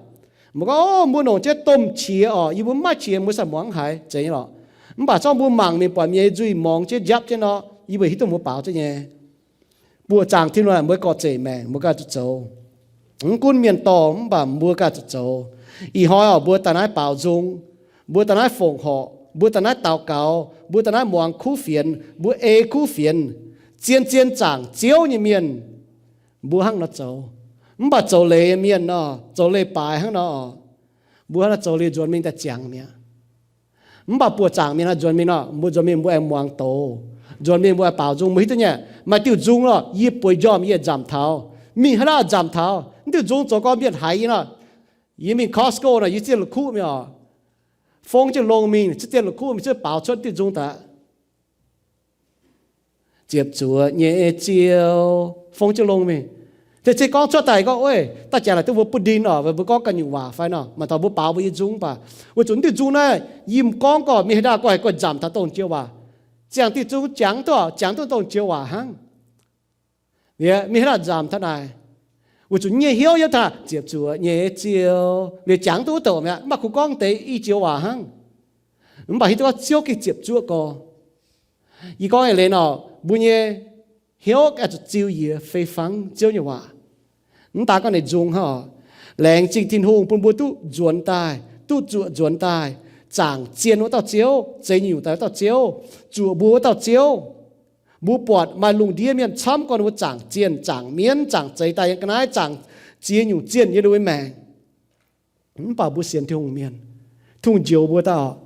Mbuo gorngv, mbuo longc jienv domh qiex orqc, yie mbuo mv maaih qiex mbuo sa muangx haiz zeiz nyei lorqc. Mv baac zorqv mbuo mangc mingh buatc mienh nyei nzuih morngx jienv njapv jienv nor, yie mbuo hiuv duqv mbuo baaux jienv nyei. Buoqc zaangc Tin-Hungh mbuo nyei gorqv-zeic maengc mbuo ganh zuqc zoux. Mv gunv mienh dorh mv baac mbuo ganh zuqc zoux. Ih hnoi orqc, mbuo daaih naaiv baaux nzung, mbuo daaih naaiv fongc horc, mbuo daaih naaiv daux gaux, mbuo daaih naaiv muangx kuv fienx, mbuo ei kuv fienx, zien-zien zaangc Ziouv nyei mienh, mbuo hnangv nor zoux. Mv baac zoux leiz mienh nor, zoux leiz-baaix hnangv nor, mbuo hnangv nor zoux liuz nzuonx mingh daaih ziangx mi'aqv. Mv baac buoqc zaangc mienh nor nzuonx mingh nor, mbuo nzuonx mingh mbuo aengx muangx doz. Nzuonx mingh mbuo aengx baaux nzung, mbuo hiuv duqv nyei, maaih diuh nzung nor, yie bueix njormh yie nzamc taux. Mingh haaix dauh nzamc taux, mv diuh nzung zoux gorn mienh haiz yie nor, yie mingh Costco nor, yie zieqv la'kuqv mingh orqc, fong jienv longx mingh, zieqv dien la'kuqv mingh, zieqv baaux cuotv diuh nzung daaih. Ziepc zuoqc nyei Ziouv, fong jienv longx mingh. Deix zeiz gorngv cuotv daaih gorngv, ov, daaih jangx naaic duqv mbuo butv ndin orqc, mbuo gorngv ganh nyungc waac fai nor, mangc taux mbuo baaux mbuo nyei nzung baac, weic zuqc diuh nzung naaiv yie m'gorngv gorqv mingh haaix dauh gorngv haih guanh nzamc taux dongh joux waac. Ziangh diuh nzung jangx duqv, jangx duqv dongh joux waac hnangv. Mingh haaix dauh nzamc taux naaic, weic zuqc nyei hnyouv yiem taux ziepc zuoqc nyei Ziouv, liuz jangx duqv wuov douc mi'aqv, mv baac kungx gorngv deix i joux waac hnangv. Mv baac hiuv duqv gorngv Ziouv gengh ziepc zuoqv gorx. Yie gorngv eix leiz nor, mbuo nyei hnyouv oix zuqc ziux yie fei fangv Ziouv nyei waac. Mv daaih gorngv ninh nzung hnangv oc. Laengz zingh Tin-Hungh bun mbuo duqv nzuonx daaih, duqv zuoqc nzuonx daaih, zaangc zien wuov dauh Ziouv, zeix nyungc daaih wuov dauh Ziouv, zuoqc mbuo wuov dauh Ziouv. Mbuo buatc maaih lungh ndiev mienh camv gorn mbuo zaangc zienh, zaangc mienv, zaangc zeix daaih yiem ga'naaiv, zaangc ziex nyungc zienh yiem ninh mbuo maengc. Mv baac mbuo sienx Tin-Hungh mienh, Tin-Hungh njoux mbuo daaih oc,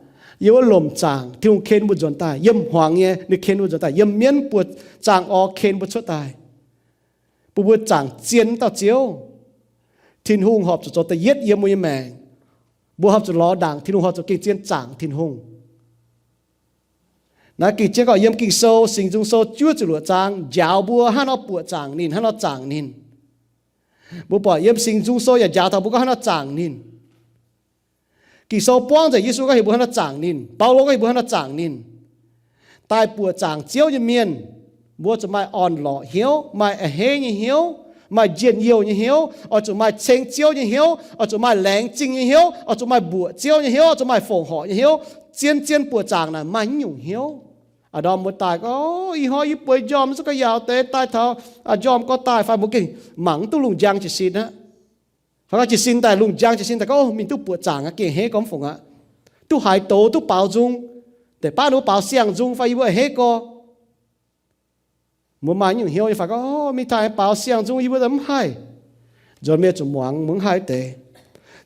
yiem wuov lomc zaangc, Tin-Hungh ken mbuo nzuonx daaih, yiem hmuangx nyei ninh ken mbuo nzuonx daaih, yiem mienv buoz zaangc orv ken mbuo cuotv daaih, bun mbuo zaangc zien dauh Ziouv. Tin-Hungh horpc zuqc zoux da'yietv yiem mbuo nyei maengc. Mbuo horpc zuqc lorz ndaangc Tin-Hungh, horpc zuqc gengh zien zaangc Tin-Hungh. Naaiv gengh jienv gorngv yiem Ging-Sou, Singx Nzung Sou juov ziepc luoqc zaang njaaux mbuo hnangv nor buoqc zaangc ninh, hnangv nor zaangc ninh. Mbuo buatc yiem Singx Nzung Sou yaac njaaux taux mbuo gorngv hnangv nor zaangc ninh. Ging-Sou buangv nzengc Yesu gorngv heuc mbuo hnangv nor zaangc ninh, Baulo gorngv heuc mbuo hnangv nor zaangc ninh. Daaih buoqc zaangc Ziouv nyei mienh, mbuo zuqc maaih orn-lorqc hnyouv, maaih a'hneiv nyei hnyouv, maaih njien-youh nyei hnyouv, oix zuqc maaih ceng Ziouv nyei hnyouv, oix zuqc maaih laengz zingh nyei hnyouv, oix zuqc maaih mbuoqc Ziouv nyei hnyouv, oix zuqc maaih fongc horc nyei hnyouv. Zien-zien buoqc zaangc naaic maaih haaix nyungc hnyouv? A'ndorm mbuo daaih gorngv, ih hnoi yie bueix njormh zuqc ga'yaauc deix daaih taux, njormh gorx daaih fai mbuo gengh mangc mv duqv lungh njang jiez sin aqv. Fai gorngv jiez sin daaih, lungh njang jiez sin daaih gorngv, mingh duqv buoqc zaangc aqv, gengh a'hneiv gormx fongc aqv. Duqv haaix doz, duqv baaux nzung, deix baav ninh mbuo baaux siang-nzung fai yie mbuo a'hneiv gorx. Mbuo maaih nyungc hnyouv nyei fai gorngv, mingh taaih baaux siang-nzung yie mbuo mv haih. Nzuonx mienh zuqc muangx mbuo mv haih deix.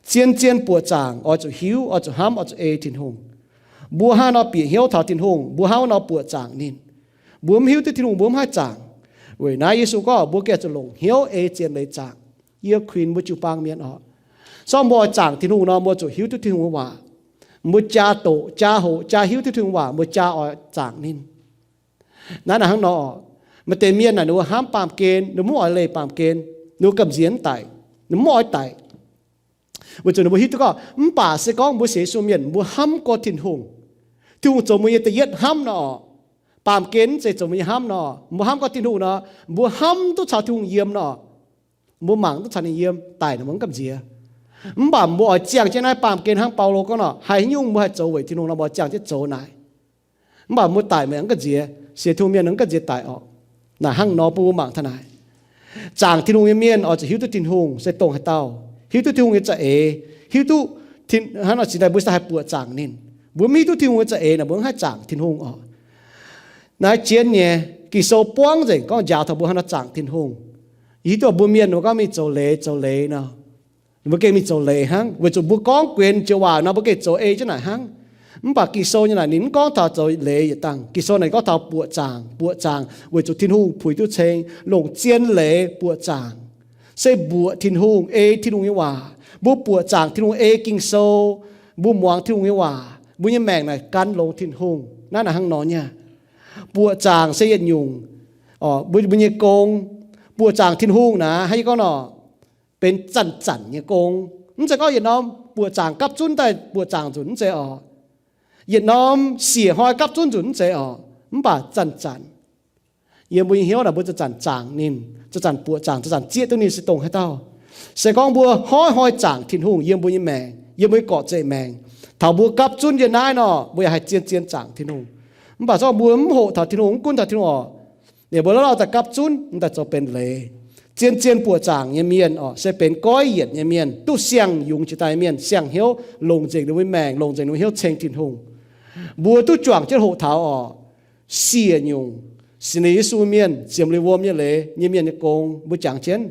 Zien-zien buoqc zaangc oix zuqc hiuv, oix zuqc hnamv, oix zuqc ei Tin-Hungh. Mbuo hnangv nor bieqc hnyouv taux Tin-Hungh, mbuo hnangv nor buoqc zaangc ninh. Mbuo mv hiuv duqv Tin-Hungh, mbuo mv haih zaangc. Weic naaiv Yesu gorngv mbuo gengh zuqc longc hnyouv ei zien leiz zaangc. Yie kuinx mbuo jiu-baang mienh oc, sorng mbuo oix zaangc Tin-Hungh nor, mbuo zuqc hiuv duqv Tin-Hungh nyei waac. Mbuo jaa doqc, jaa hoqc, jaa hiuv duqv Tin-Hungh waac, mbuo jaa oix zaangc ninh. Naaiv naaic hnangv nor, maaih deix mienh naaic ninh mbuo hnamv baamh gen, ninh mbuo mv oix leih baamh gen, ninh mbuo gamh nziex mv daic, ninh mbuo mv oix daic. Weic zuqc ninh mbuo hiuv duqv gorngv, mv baac se gorngv mbuo sienx Yesu mienh mbuo hnamv gorx Tin-Hungh, Tin-Hungh zoux mbuo nyei da'yietv hnamv nor, baamh gen mv zeiz zoux mbuo nyei hnamv nor, mbuo hnamv gorx Tin-Hungh nor, mbuo hnamv duqv caux Tin-Hungh yiem nor, mbuo mangc duqv caux ninh yiem, daic naaic mbuo mv gamh nziex. Mv baac mbuo oix ziangh jienv naaiv baamh gen hnangv Baulo gorngv nor, haaix nyungc mbuo haih zoux weic Tin-Hungh nor, mbuo ziangh jienv zoux naaic. Mv baac mbuo daic meih mv gamh nziex, sienx Tin-Hungh mienh mv gamh nziex daic orqc. Naaic hnangv nor bun mbuo mangc taux naaic, zaangc Tin-Hungh nyei mienh oix zuqc hiuv duqv Tin-Hungh se dongh haaix dauh, hiuv duqv Tin-Hungh nyei za'eix, hiuv duqv hnangv nor cingx daaih mbuo se haih buoqc zaangc ninh. Mbuo mv hiuv duqv Tin-Hungh nyei za'eix naaic mbuo mv haih zaangc Tin-Hungh orqc. Naaiv jienv nyei, Ging-Sou buangv nzengc gorngv njaaux taux mbuo hnangv nor zaangc Tin-Hungh. Yie hiuv duqv mbuo mienh mbuo gorngv mingh zoux leiz zoux leiz nor, mbuo gengh mingh zoux leiz hnangv, weic zuqc mbuo gorngv guenx joux waac nor mbuo gengh zoux ei jienv naaic hnangv. Mv baac Ging-Sou nyei naaic ninh mv gorngv taux zoux leiz yietc dangh. Ging-Sou naaic gorngv taux buoqc zaangc, buoqc zaangc weic zuqc Tin-Hungh puix duqv ceng, longc zien leiz buoqc zaangc, se mbuoqc Tin-Hungh, ei Tin-Hungh nyei waac. Mbuo buoqc zaangc Tin-Hungh, ei Ging-Sou, mbuo muangx Tin-Hungh nyei waac, mbuo nyei maengc naaic gan longx Tin-Hungh. Naaiv naaic hnangv nor nyei. Buoqc zaangc se yietc nyungc mbuo nyei gong. Buoqc zaangc Tin-Hungh naaic, hnangv yie gorngv nor, benx zanc-zanc nyei gong. Mv zeiz gorngv yietc norm buoqc zaangc gapv zunv daaih buoqc zaangc nzunc, mv zeiz orqc. Yietc norm siec hnoi gapv zunv nzunc, mv zeiz orqc. Mv baac zanc-zanc yiem mbuo nyei hnyouv naaic mbuo zanc-zanc zaangc ninh, zanc-zanc buoqc zaangc, zanc-zanc zieqv duqv ninh se dongh haaix dauh. Se gorngv mbuo hnoi-hnoi zaangc Tin-Hungh yiem mbuo nyei maengc, yiem mbuo nyei gorqv-zeqc maengc, taux mbuo gapv zunv yiem naaiv nor, mbuo yaac haih zien-zien zaangc Tin-Hungh. Mv baac zorqv mbuo mv hoqc taux Tin-Hungh, mv gunv taux Tin-Hungh orqc, ninh mbuo lauh lauh daaih gapv zunv, mv daaih zoux benx leiz. Zien-zien buoqc zaangc nyei mienh orqc, se benx goiv yienc nyei mienh, duqv siang-yungz jiex daaih nyei mienh, siang-hnyouv longc nzengc ninh mbuo nyei maengc, longc nzengc ninh mbuo hnyouv ceng Tin-Hungh. Mbuo duqv juangc jienv hoqc taux orqc, siec nyungc, sienx liuz Yesu mienh, sienx liuz wuom nyei leiz nyei mienh nyei gong, mbuo jangx jienv.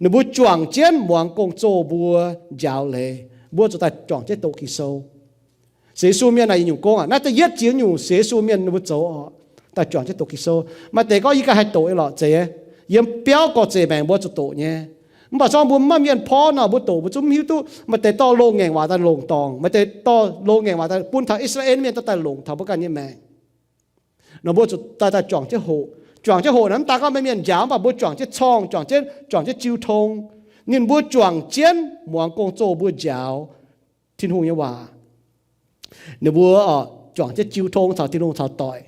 Ninh mbuo juangc jienv muangx gong-zoh mbuo njaaux leiz. Mbuo zuqc daaih juangc jienv doqc Ging-Sou. Sienx Yesu mienh naaic yietc nyungc gong aqv. Naaiv da'yietv jiex nyungc sienx Yesu mienh ninh mbuo zoux orqc, daaih juangc jienv doqc Ging-Sou. Maaih deix gorngv, yie ganh haih doqc nyei lorqc, zeiz. Yiem biauv gorqv-zeqc maengc mbuo zuqc doqc nyei. Mv baac zorqv mbuo mv maaih mienh porv nor, mbuo doqc mbuo zungv mv hiuv duqv. Maaih deix dorh loz-ngaengc waac daaih longc dorngc, maaih deix dorh loz-ngaengc waac daaih bun taux I^saa^laa^en mienh dorh daaih longc taux mbuo ganh nyei maengc. Nor mbuo zuqc daaih daaih juangc jienv hoqc. Juangc jienv hoqc naaic mv daaih gorngv maaih mienh njaaux, mv baac mbuo juangc jienv corngh, juangc jienv, juangc jienv jiu tong. Ninh mbuo juangc jienv muangx gong-zoh mbuo njaaux Tin-Hungh nyei waac. Ninh mbuo juangc jienv jiu tong caux Tin-Hungh caux doic.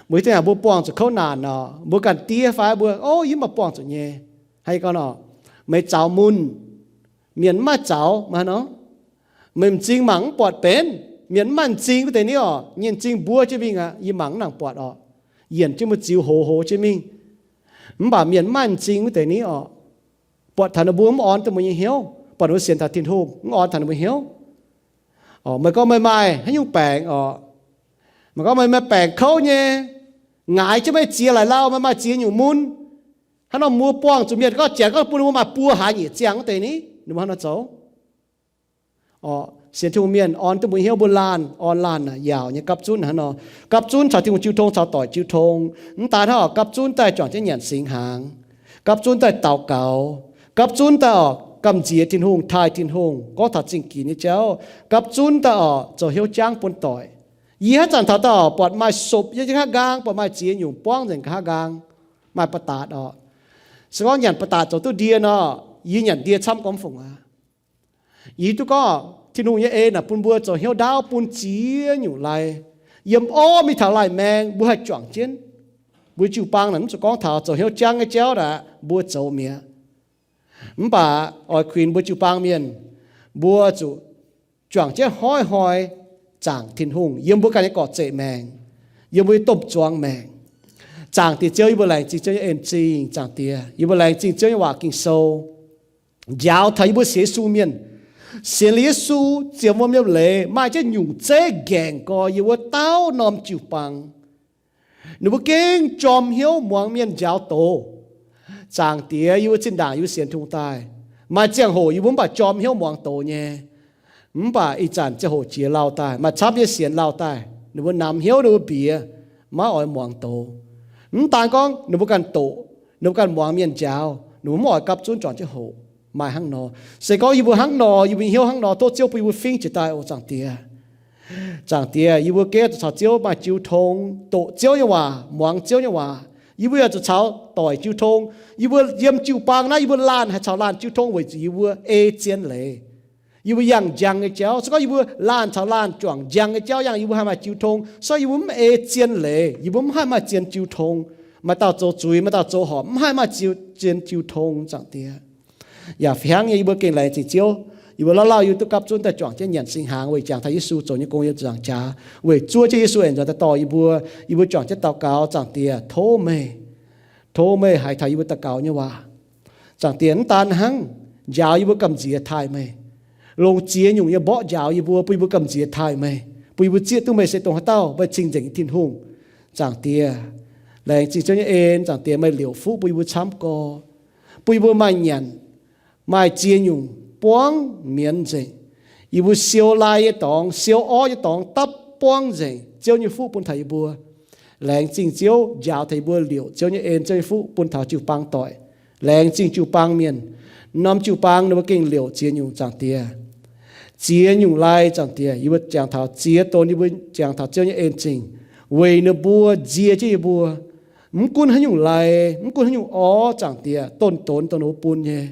Mbuo hiuv duqv haaix, mbuo buangh zuqc kouv naanc nor, mbuo ganh diev fai mbuo, o, yie mv baac buangh zuqc nyei. Hnangv yie gorngv nor, meih zaux mun, mienh mv maaih zaux, maaih nor. Meih m'zing mangc mv buatc benx, mienh mv maaih m'zing wuov deix ni orqc, nyei m'zing mbuo jienv mingh aqv, yie mangc mv nangc buatc orqc. yienc jienv mbuo ziux hoz hoz jienv mingh. Mv baac mienh mv maaih m'zing wuov deix ni orqc, buatc taux ninh mbuo mv orn duqv mbuo nyei hnyouv, buatc ninh mbuo sienx taux Tin-Hungh mv orn taux ninh mbuo hnyouv. Meih gorngv meih maaih haaix nyungc baengc orqc, meih gorngv meih maaih baengc kouv nyei, ngaix jienv meih ziex laic lauh, meih maaih ziex nyungc mun, hnangv nor mbuo buangh zuqc mienh gorngv janx gorngv bun ninh mbuo maaih buo hlaax nyeic ziangh wuov deix ni, ninh mbuo hnangv nor zoux. Sienx Tin-Hungh mienh orn duqv mbuo hnyouv, mbuo laanh orn laanh naaic yaauc nyei gapv zunv hnangv nor. Gapv zunv caux Tin-Hungh jiu tong, caux doic jiu tong. Mv daan hnangv orqc, gapv zunv daaih juangc jienv nyanc singx hnaangx, gapv zunv daaih daux gaux, gapv zunv daaih orqc gamh nziex Tin-Hungh, taaih Tin-Hungh, gorngv taux zingh ginx nyei jauv, gapv zunv daaih orqc zoux hnyouv jangv bun doic. Yie haaix zanc taux daaih orqc buatc maaih sopc yiem nqa'haav nqaang, buatc maaih ziex nyungc buangv nzengc nqa'haav nqaang, maaih ba'datc orqc. Se gorngv nyanc ba'datc zoux duqv ndie nor, yie nyanc ndie camv gormx fungc aqv. Yie hiuv duqv gorngv Tin-Hungh nyei en naaic bun mbuo zoux hnyouv ndaauv bun ziex nyungc lai. Yiem orv mingh taux laih maeng mbuo haih juangc jienv. Mbuo jiu-baang naaic mv zuqc gorngv taux zoux hnyouv jangv nyei jauv naaic mbuo zoux mi'aqv. Mv baac oix kuinx mbuo jiu-baang mienh, mbuo zuqc juangc jienv hnoi-hnoi zaangc Tin-Hungh yiem mbuo ganh nyei gorqv-zeqc maengc, yiem mbuo nyei domh zuangx maengc. Zaangc Diex Ziouv, yie mbuo laengz zingh Ziouv nyei en zingh. Zaangc Diex, yie mbuo laengz zingh Ziouv nyei waac Ging-Sou njaaux taux yie mbuo sienx Yesu mienh, sienx liuz Yesu ziepc wuom nyei leiz maaih jienv nyungc zeiv nqaengc gorx yiem wuov dauh norm jiu-baang. Ninh mbuo gengh jorm hnyouv muangx mienh njaaux doz. Zaangc Diex, yie mbuo zinh ndaangc yie mbuo sienx Tin-Hungh daaih, maaih ziangh hoc yie mbuo mv baac jorm hnyouv muangx doz nyei. Mv baac ih zanc ziangh hoc jiex lauh daaih, maaih camv nyei sienx lauh daaih, ninh mbuo namx hnyouv ninh mbuo mbiex, maiv oix muangx doz. Mv daan gorngv ninh mbuo ganh doqc, ninh mbuo ganh muangx mienh njaaux, ninh mbuo mv oix gapv zunv juangc jienv hoqc. Maaih hnangv nor. Se gorngv yie mbuo hnangv nor, yie mbuo nyei hnyouv hnangv nor, tov Ziouv bun yie mbuo fingv jiez daaih oc Zaangc Diex. Zaangc Diex, yie mbuo gengh zuqc caux Ziouv maaih jiu tong, doqc Ziouv nyei waac, muangx Ziouv nyei waac. Yie mbuo yaac zuqc caux doic jiu tong. Yie mbuo yiem jiu-baang naaiv, yie mbuo laanh haih caux laanh jiu tong weic zuqc yie mbuo ei zien leiz. Yie mbuo yangh njang nyei jauv. Se gorngv yie mbuo laanh caux laanh juangc njang nyei jauv yangh, yie mbuo haih maaih jiu tong. Se gorngv yie mbuo mv ei zien leiz, yie mbuo mv haih maaih zien jiu tong. Maaih dauh zoux zuiz, maaih dauh zoux horpc, mv haih maaih zien jiu tong, Zaangc Diex. Yaac fih hnangv nyei, yie mbuo gengh laengz zingh Ziouv. Yie mbuo lauh lauh yie mbuo duqv gapv zunv daaih juangc jienv nyanc singx hnaangx weic jangx taux Yesu zoux nyei gong yiem zaangc jaax, weic zuov jienv Yesu aengx nzuonx daaih dorh yie mbuo. Yie mbuo juangc jienv daux gaux, Zaangc Diex, tov meih, tov meih haiz taux yie mbuo daux gaux nyei waac. Zaangc Diex, mv daan hnangv, njaaux yie mbuo gamh nziex taaih meih. Longc ziex nyungc nyei mborqv njaaux yie mbuo, bun yie mbuo gamh nziex taaih meih, bun yie mbuo zieqv duqv meih se dongh haaix dauh, meih cing-nzengc nyei Tin-Hungh. Zaangc Diex, laengz zingh Ziouv nyei en. Zaangc Diex, meih liouc fuqv bun yie mbuo camv gorx, bun yie mbuo maaih nyanc, maaih ziex nyungc buangv mienz nzengc. Yie mbuo siou lai nyei dorngx, siou orv nyei dorngx dapv buangv nzengc. Ziouv nyei fuqv bun taux yie mbuo. Laengz zingh Ziouv njaaux taux yie mbuo liouc Ziouv nyei en, Ziouv nyei fuqv bun taux jiu-baang doic. Laengz zingh jiu-baang mienh. Norm jiu-baang ninh mbuo gengh liouc ziex nyungc, Zaangc Diex. Ziex nyungc lai, Zaangc Diex, yie mbuo jangx taux ziex donx, yie mbuo jangx taux Ziouv nyei en zingh, weic ninh mbuo nzie jienv yie mbuo. Mv gunv haaix nyungc lai, mv gunv haaix nyungc orv, Zaangc Diex, donx-donx dongh ninh mbuo bun nyei.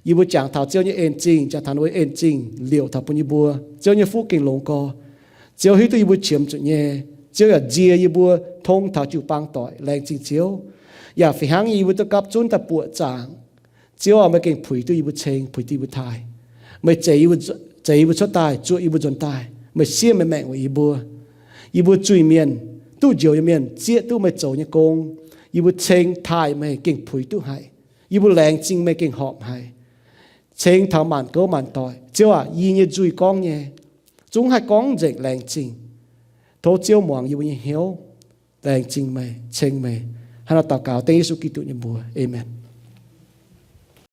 Yie mbuo jangx taux Ziouv nyei en zingh, jangx taux ninh mbuo en zingh liouc taux bun yie mbuo. Ziouv nyei fuqv gengh longx gorx. Ziouv hiuv duqv yie mbuo qiemx zuqc nyei. Ziouv yaac nzie yie mbuo tong taux jiu-baang doic. Laengz zingh Ziouv. Yaac fih hnangv nyei, yie mbuo duqv gapv zunv daaih buoqc zaangc. Ziouv aac, meih gengh puix duqv yie mbuo ceng, puix duqv yie mbuo taaih. Meih zeix yie mbuo, zeix yie mbuo cuotv daaih, zuov yie mbuo nzuonx daaih. Meih siev meih maengc weic yie mbuo. Yie mbuo zuiz-mienh, duqv njoux nyei mienh, zieqv duqv meih zoux nyei gong. Yie mbuo ceng taaih meih gengh puix duqv haic. Yie mbuo laengz zingh meih gengh horpc haic. Ceng taux maanc gouv maanc doic. Ziouv aac, yie nyei nzuih gorngv nyei, zungv haih gorngv nzengc, laengz zingh. Tov Ziouv muangx yie mbuo nyei hnyouv. Laengz zingh meih, ceng meih. Hnangv naaiv daux gaux dengv Yesu Giduc nyei mbuox. Aamen.